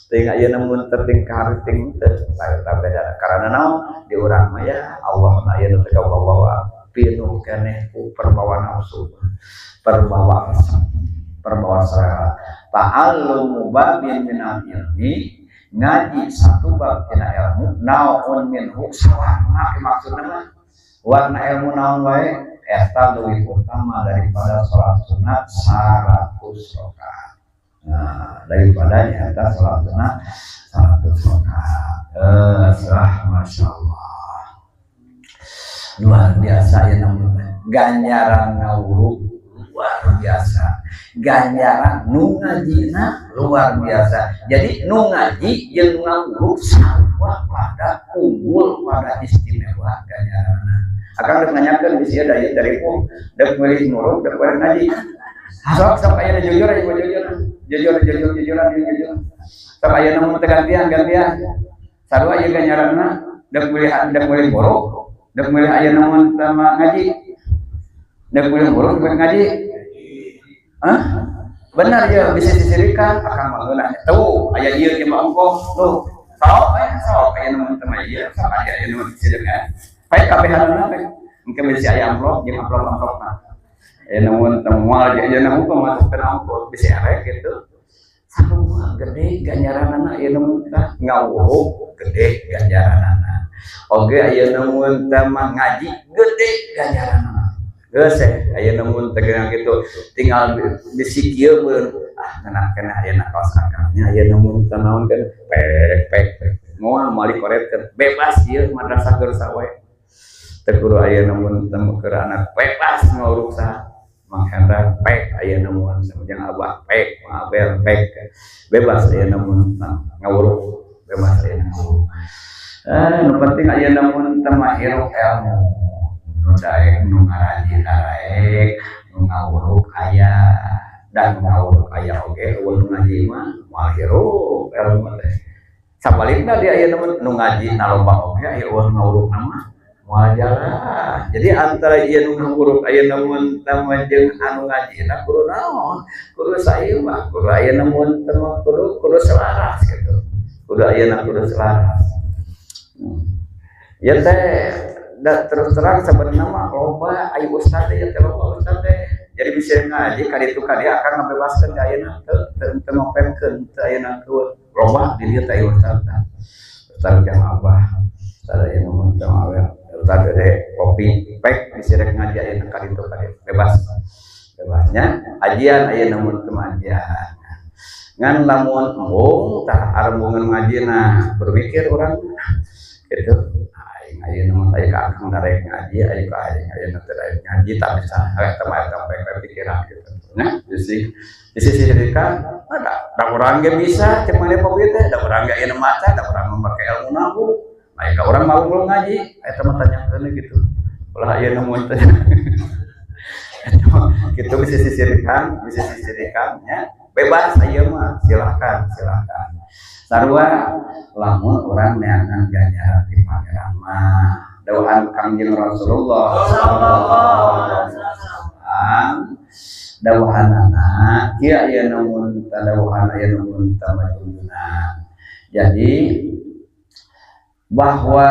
ting ayeuna mun teh ting kaharti ting teu eta beda karena naon di urang mah ya Allah na ayeuna teh kabawa pinuh keneh ku perbawa nafsu perbawa resep perbawa selera. Ta'allumu babin minal ilmi ngaji satu bab tina ilmu naon minhu sawarna maksudna mah warna ilmu naon wae eta leuwih utama daripada salat sunat 100 rakaat. Nah, daripada nyata sholatna 100 rakaat. Masya Allah, luar biasa ya namanya ganjaran ngawuruk luar biasa, ganjaran nu ngajina luar biasa. Jadi nu ngaji jeung ngawuruk sarua pada unggul, pada istimewa ganjaranna. Akang rek nanyakeun bisi da dari pun dek milih nguruk, dek milih ngaji. Sok sok aya jujur aja, jujur jujur jujur jujuran jujur. Sok aya nu teh gantian gantian, sarua ieu ganjaranna, dek milih, dek milih nguruk, dek milih aya namun sama ngaji, dek milih nguruk, dek ngaji. Hah? Benar ya, bisa sisirikan akang mah ngeunah tuh aya ieu ge mah ongkoh tuh. Sok aya, sok aya namun sama ieu, sok aya aya namun sisirikan baik kabehanana teh engke bisa aya amplop jeung amplop-amplopna aya namun moal aya namun mah masukkeun amplop bisa arek gitu. Sarua gede ganjaranana aya namun tah ngawuruk gede ganjaranana oge, aya namun tah mah ngaji gede ganjaranana. Geus aya namun teh gitu, tinggal bisi kieu meureun ah ngeunah keneh ayeuna kaos akangnya aya namun teh naon kan pek pek pek moal moal dikoretkeun. Bebas ieu madrasah keur sawe teu kudu aya namun teh keur anak, bebas nguruk saha. Mang Hendra pek aya namun sama jeung Abah pek, Mang Abel pek, bebas aya namun ngawuruk, bebas aya ngawuruk. Nu penting aya namun teh mah hirup ilmu. Nu daek nu ngaraji daraek, nu ngawuruk aya, dan ngawuruk aya oge euweuh nu ngaji mah moal hirup ilmu teh. Sabalikna dia aya namun nu ngaji na loba oge aya euweuh ngawurukna mah moal jalan. Jadi antara ieu nu ngawuruk aya namun teh jeung anu ngajina kudu naon? Kudu saimbang, kudu aya namun teh kudu kudu selaras gitu. Kudu ayeuna kudu selaras. Ya teh da terus terang sebenarnya mah loba ayo ustad teh, ya teh loba ustad teh. Jadi bisa ngaji ka ditu ka dieu akan ngabebaskeun ka ayeuna teu teu teu ngopetkeun teu ayeuna teu loba di dieu teh ustad teh. Ustad jang Abah, ustad ayeuna mun teu awer, ustad gede kopi pek bisa rek ngaji ayeuna ka ditu ka dieu bebas. Bebasnya ajian ayeuna mun teu ajian. Ngan lamun embung tah arembungan ngajina berpikir orang gitu, aing ayeuna mah aya ka akang darek ngaji, aya ka aing ayeuna teh daek ngaji tak bisa eta mah eta pek pikiran gitu. Nah, di sisi kan ada da urang ge bisa cek maneh kopi teh, da urang ge ayeuna maca, da urang make ilmu nahwu. Aya ka urang mau belum ngaji eta mah tanyakeun gitu. Ulah ayeuna mun teh gitu bisa sisirikan, bisa sisirikan nya. Bebas ayeuna mah, silakan silakan. Sarua lamun urang neangan ganjaran di pangeran mah dawuhan Kangjeng Rasulullah sallallahu alaihi wasallam, dawuhanana kieu aya namun dawuhan aya namun tamajuna. Jadi bahwa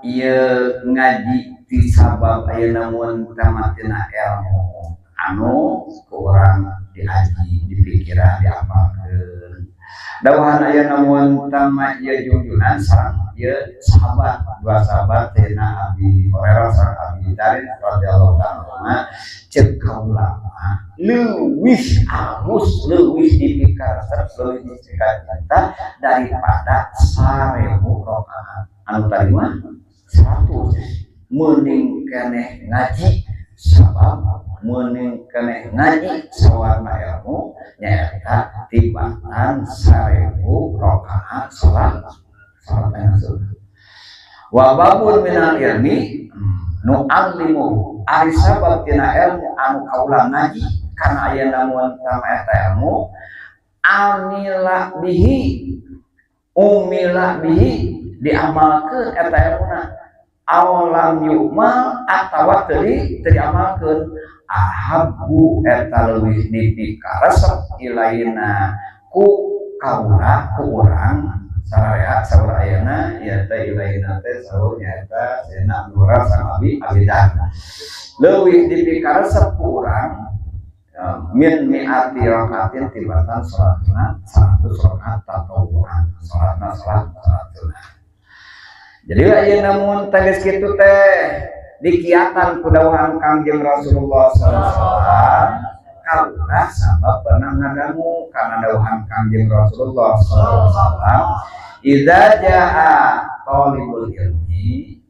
ieu ngaji ti sabab aya namun tamatina ilmu anu ku urang diaji, dipikiran, diapalkeun. Dawuhan aya namun tama ieu junjunan sareng ieu sahabat, dua sahabat Sayyidina Abi Hurairah sareng Abi Dzar radhiyallahu ta'ala, ceuk kaula mah leuwih alus, leuwih dipikaresep, leuwih dipikacinta daripada 1000 rakaat anu tadi mah 100. Mending keneh ngaji, sabab mending keneh ngaji sawarna ilmu nyaeta tibatan 1000 rakaat salat, salat yang sunnah. Wa babun minal ilmi nu'allimu, ari sabab tina ilmu anu kaula ngaji karena aya namun tama eta ilmu amila bihi, umila bihi, diamalkeun eta ilmuna, awalam yu'mal atawa teu teu diamalkeun, ahabbu eta leuwih dipikaresep ilaina ku kaula, ku urang sararea saur ayeuna ieu teh ilaina teh saur nyaeta Sayyidina Abu Hurairah sareng Abi Dzar, leuwih dipikaresep ku urang min mi'ati rakaatin tibatan salatna 100 rakaat tatawuan, salatna salat salat sunnah. Jadi ayeuna mun tegas kitu teh dikiatan ku dawuhan Kangjeng Rasulullah sallallahu alaihi wasallam. Kaula sabab pernah ngadangu kana dawuhan Kangjeng Rasulullah sallallahu alaihi wasallam, idza jaa talibul ilmi,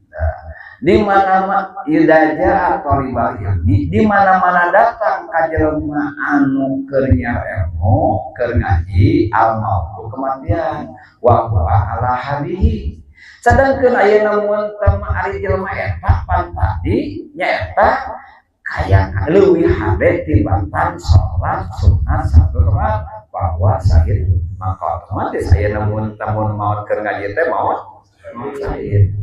di mana idza jaa talibul ilmi, di mana-mana datang ka jelema anu keur nyiar ilmu, keur ngaji, al mautu kematian, wa huwa ala hadihi. Sedangkan ayeuna mun teh ari jelema eta pan tadi nyaeta kaya leuwih hade tibatan salat sunat satu rakaat bahwa syahid, maka otomatis ayeuna mun tamun maot keur ngaji teh maot maot syahid.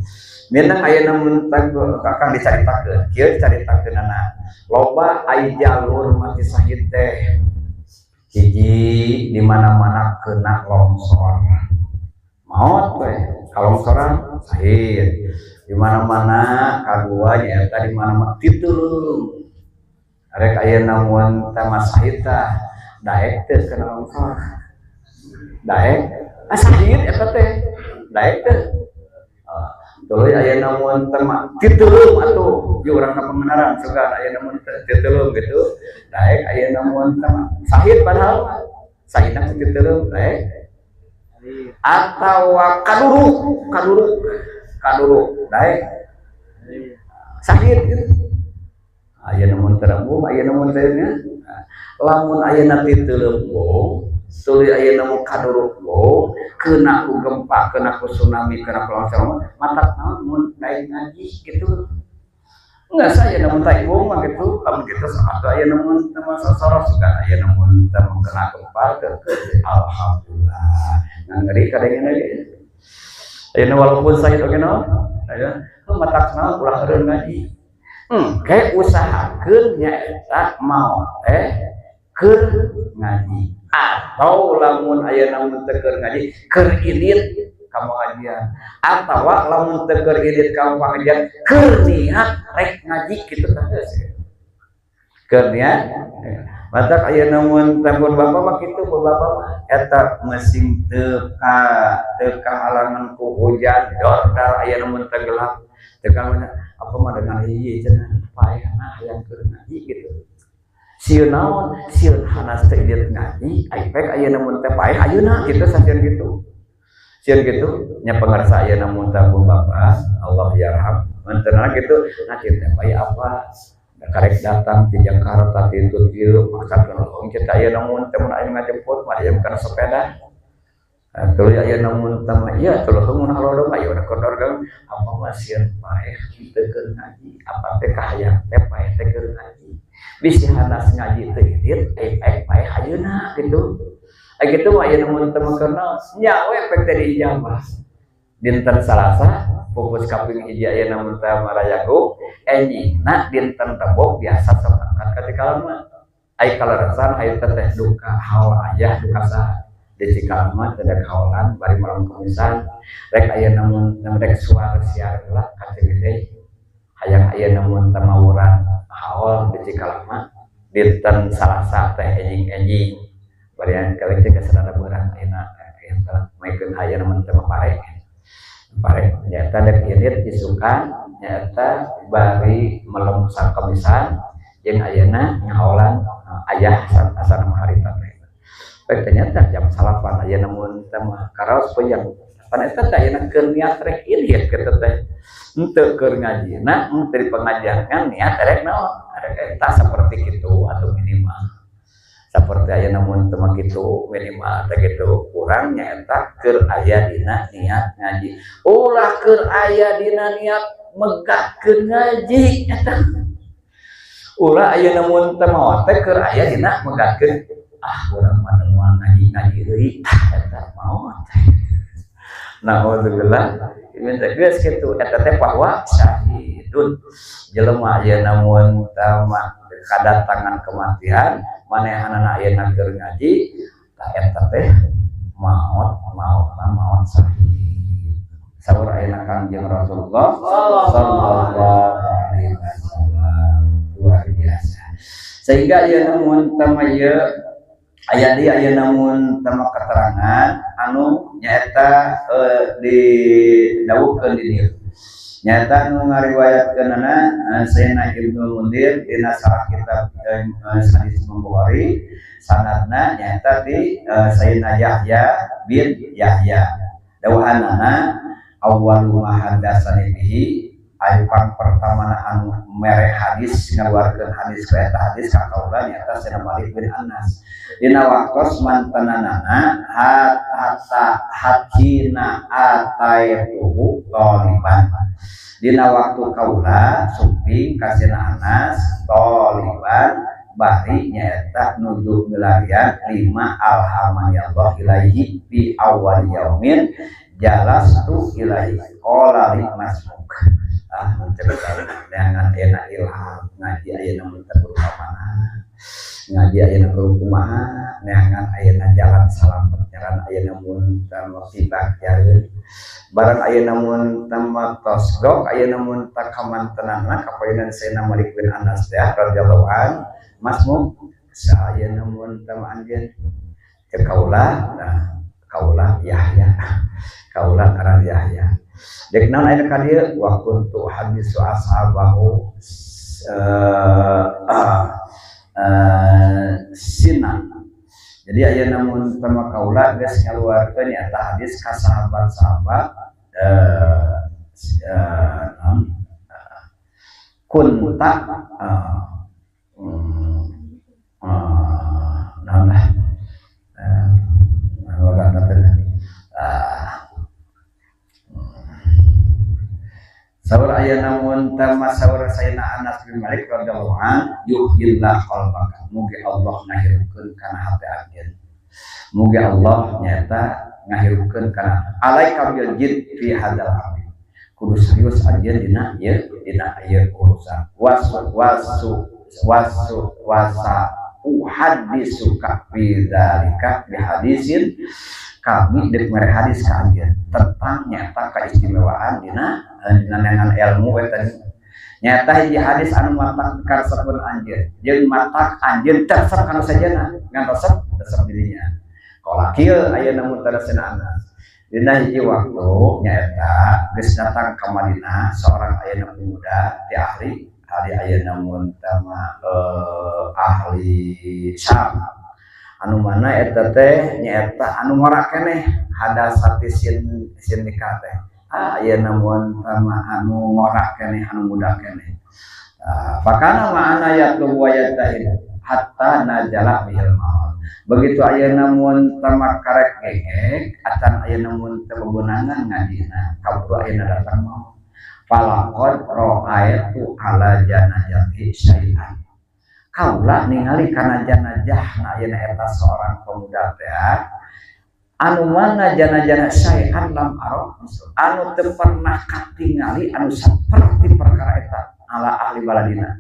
Minang ayeuna mun akan dicaritakeun kieu, dicaritakeunana loba ai jalur mati syahid teh. Hiji, di mana-mana kena longsor maot we, kalongsoran syahid di mana-mana. Kadua nyaeta di mana-mana titulung. Rek ayeuna mun teh mah syahid tah daek teu kena longsor? Daek? Ah, syahid eta teh daek teu? Tuluy ayeuna mun teh mah titulung atuh di urang ka Pangandaran sugan ayeuna mun titulung gitu daek. Ayeuna mun teh mah syahid, padahal mah syahidna ku titulung, daek? Atawa kaduruk, kaduruk, kaduruk daek? Syahid gitu. Ayeuna mun teu embung, ayeuna mun teh nya lamun ayeuna titulung, tuluy ayeuna mun kaduruk, kena ku gempa, kena ku tsunami, kena ku longsor, matak naon mun daek ngaji gitu? Enggak, saya namun tak ibu mah gitu, lamun gitu sama tuh aya namun teu sosoro sugan aya namun teu kena gempa ke, alhamdulillah. Nah, ngeri kadang lagi. Ayeuna walaupun saya oge naon? Aya matak naon ulah eureun ngaji. Kayak usahakeun nyaeta maot teh keur ngaji, atau lamun aya namun teu keur ngaji, keur indit ka pengajian, atawa lamun teu keur indit ka pengajian, keur niat rek ngaji kitu tah geus keur niat. Matak aya namun telepon bapak mah kitu, bapak mah eta mesin teu ka teu kahalangan ku hujan dordar, aya namun tenggelam teu ka apa mah dengan hiji cenah paehna hayang keur ngaji gitu. Sieun naon? Sieun hanas teh indit ngaji ai pek aya namun teh paeh ayeuna gitu, sasieun gitu, sieun gitu nya. Pangarsa aya namun teh pun bapak Allah yarham mantena gitu. Nah, kieu teh paeh apa karek datang di Jakarta ti dieu maksakeun urang kita aya namun teh mun aya ngajemput mah aya kana sepeda. Tuluy aya namun teh mah ieu tuluy mun halodo mah ieu kodor apa mah sieun paeh teu keur ngaji, apa teh kahayang teh paeh teh keur ngaji, bisi hanas ngaji teu indit ai paeh paeh ayeuna gitu. Ai kitu mah aya namun teh mah keur naon nya we pek teh diijabah dinten Salasa pupus kaping hiji aya namun teh marayagung, enjingna dinten Rebo biasa sok angkat ka Cikalama. Ai kaleresan ai teh duka haul ayah, duka saha di Cikalama teh haolan bari malam kemisan. Rek aya namun rek suara siar lah ka Ciwidey, hayang aya namun teh mawuran haul di Cikalama dinten Salasa teh enjing-enjing bari kali teh geus rada beurang ayeuna aya maikeun aya namun teh pare pare nyata dek indit isukan nyata bari melem sakamisan jeung ayeuna ngahaolan ayah asana mah harita teh. Baik, ternyata jam 9 ayeuna mun teh mah karaos peuyeung pan eta teh ayeuna keur niat rek indit kitu teh henteu keur ngajina, henteu di pengajian kan niat rek naon rek eta seperti kitu. Atau minimal seperti aya namun teu mah kitu, minimal teh kitu kurang nyaeta keur aya dina niat ngaji, ulah keur aya dina niat megatkeun ngaji eta. Ulah aya namun teu maot teh keur aya dina megatkeun, ah urang mah moal ngaji ngaji deui, tah eta maot teh naudzubillah. Ini teh geus kitu eta teh bahwa syahidun jelema aya namun teu mah kadatangan kematian manehanana ayeuna keur ngaji, tah eta teh maot maot maot syahid. Saur ayeuna Kangjeng Rasulullah sallallahu alaihi wasallam, luar biasa. Sehingga ayeuna mun teu mah ieu aya di ayeuna mun teu mah keterangan anu nyaeta didawuhkeun di dieu. Nyata nu ngariwayatkeunana Sayyidina Ibnu Mundir dina sarah kitab hadis Bukhari, sanadna nyata ti Sayyidina Yahya bin Yahya. Dawuhanana awwalu ma hadatsani bihi, anu pang pertamana anu mere hadis, ngaluarkeun hadis ka eta hadis ka kaula nyata Sayyidina Malik bin Anas dina waktos mantenanana hatta hakina ataituhu taliban, dina waktu kaula sumping ka Sayyidina Anas taliban bari nyaeta nuju milarian lima alhamani Allah ilaihi fi awal yaumin jalastu ilaihi qala li masmuk. Ah, cerita neangan enak ilham ngaji ayeuna mun teu kudu mana, ngaji ayeuna kudu kumaha, neangan ayeuna jalan salamet, jalan ayeuna mun teu tibak jareun barang ayeuna mun teu tos gok ayeuna mun teu kamantenanna kapayunan Sayyidina Malik bin Anas teh radhiyallahu an masmuk sayeuna mun teu anjeun cek kaula. Nah, kaula Yahya, kaula ngaran Yahya. Dek naon aya ka dieu? Wa kuntu hadisu ashabahu sinan. Jadi aya namun tama kaula geus ngaluarkeun eta hadis ka sahabat-sahabat kunta naon lah logatna teh. Saur aya namun tama saur Sayyidina Anas bin Malik radhiyallahu an yuhillah qalbaka, mugi Allah ngahirupkeun kana hate anjeun, mugi Allah nyata ngahirupkeun kana alaika bil jid fi hadzal amri, kudu serius anjeun dina ieu, dina ieu urusan. Wasu wasu wasu wasa uhaddisuka fi dzalika bi hadisin, kami dek mere hadis ka anjeun tentang nyata keistimewaan dina dina ilmu eta. Nyata hiji hadis anu matak karesepkeun anjeun jeung matak anjeun teu resep kana sajana ngan resep resep dirinya. Qala kieu ayeuna mun tadasena Anas dina hiji waktu nyaeta geus datang ka Madinah seorang ayeuna pemuda ti ahli ahli ayeuna mun tama ahli Syam anu mana eta teh nyaeta anu ngora keneh hadasati sin sin nikah teh. Ah, ayeuna mun tama anu ngora keneh, anu muda keneh. Fakana ma'ana yatlu wa yatahid hatta najala bihil maut. Begitu ayeuna mun tama karek gegek acan ayeuna mun teu bebenangan ngajina kaburu ayeuna datang maut. Falaqad ra'aitu ala janazati syai'an, kaula ningali kana janazah ayeuna eta seorang pemuda teh anu mana janazah syai'an lam aro, anu teu pernah katingali anu saperti perkara eta ala ahli baladina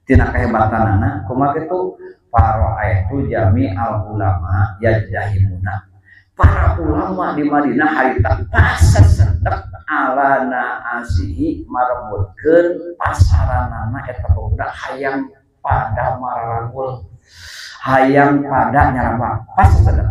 tina kehebatanana. Kumaha kitu? Fara'aitu jami'al ulama yajtahimuna, para ulama di Madinah harita pasasedek ala naasihi marebutkeun pasaranana eta pemuda, hayang pada mararangkul, hayang pada nyaramba pasasedek.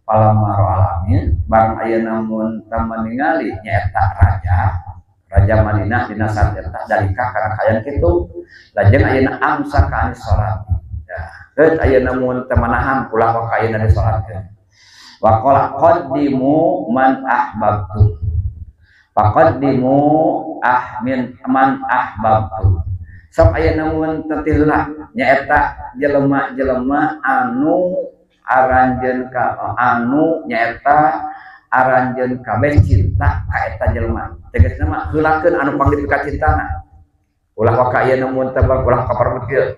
Falamma ra'al barang ayeuna mun ningali nyaeta raja raja Madinah dina saat eta dalika kana kaayaan kitu, lajeng ayeuna amsaka anis salat ya geus ayeuna mun teu manahan ulah waka ayeuna disalatkeun. Wa qala qaddimu man ahbabtu, faqaddimu ahmin man ahbabtu. Sok ayeuna mun teu heula nyaeta jelema-jelema anu aranjeun ka anu nyaeta aranjeun kabeh cinta ka eta jelema, tegasna mah heulakeun anu pangdipika cintana, ulah waka ayeuna mun teu ulah kaparebut kieu.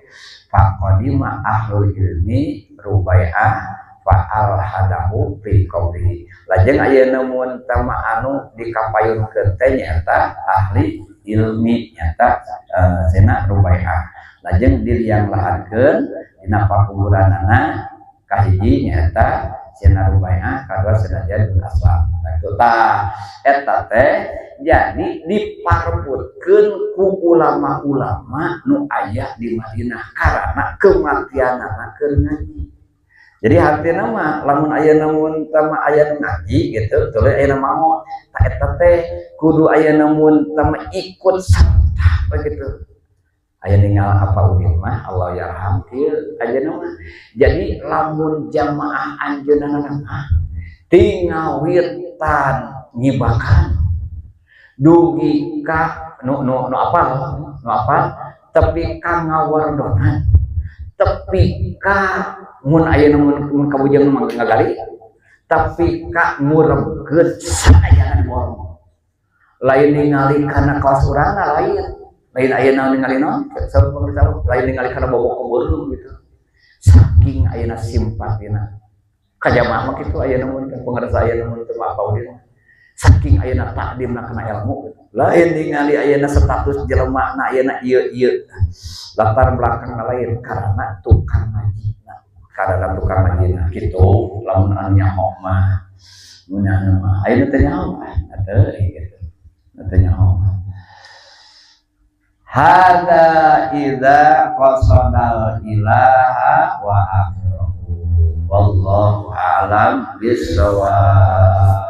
Faqadima ahlul ilmi rubai'ah fa'al hadahu fi qabrihi, lajeng ayeuna mun tama anu dikapayunkeun teh nyaeta ahli ilmi nyaeta sena rubai'ah, lajeng diliang lahankeun dina pakuburanana. Kahiji nyaeta sena rubai'ah, kadua sena Zaid bin Aslam. Nah, tah eta teh jadi diparebutkeun ku ulama-ulama nu aya di Madinah karena kematianana keur ngaji. Jadi artinya mah lamun aya namun tama aya ngaji gitu, tuluy aya maot. Eta teh kudu aya namun tama ikut serta begitu. Aya ningal apa udin mah, Allah yarham, kieu ayeuna mah. Jadi lamun jamaah anjeunna mah tingawitan ngibakan dugi ka nu nu nu apa nu apa, tepi ka ngawardonan, tepi ka mun ayeuna mun kabujeng mah ngagali, tapi ka ngurebkeun, sadayana diborong. Lain ningali kana kaos urangna, lain lain ayeuna ningali naon, lain ningali kana bobok kebeureum gitu. Saking ayeuna simpatina ka jamaah mah kitu ayeuna mun pangarsa ayeuna mun teu apa udin, saking ayeuna takdimna kana ilmu. Lain ningali ayeuna status jelema na ayeuna ieu ieu latar belakang, lain karena tukang ngajina, karena tukang ngajina kitu. Lamun anu nyaho mah, mun nyaho mah ayeuna teh nyaho ah teu gitu, teu nyaho. Hada idza qasadal ilaha wa akhirahu, wallahu a'lam bissawab.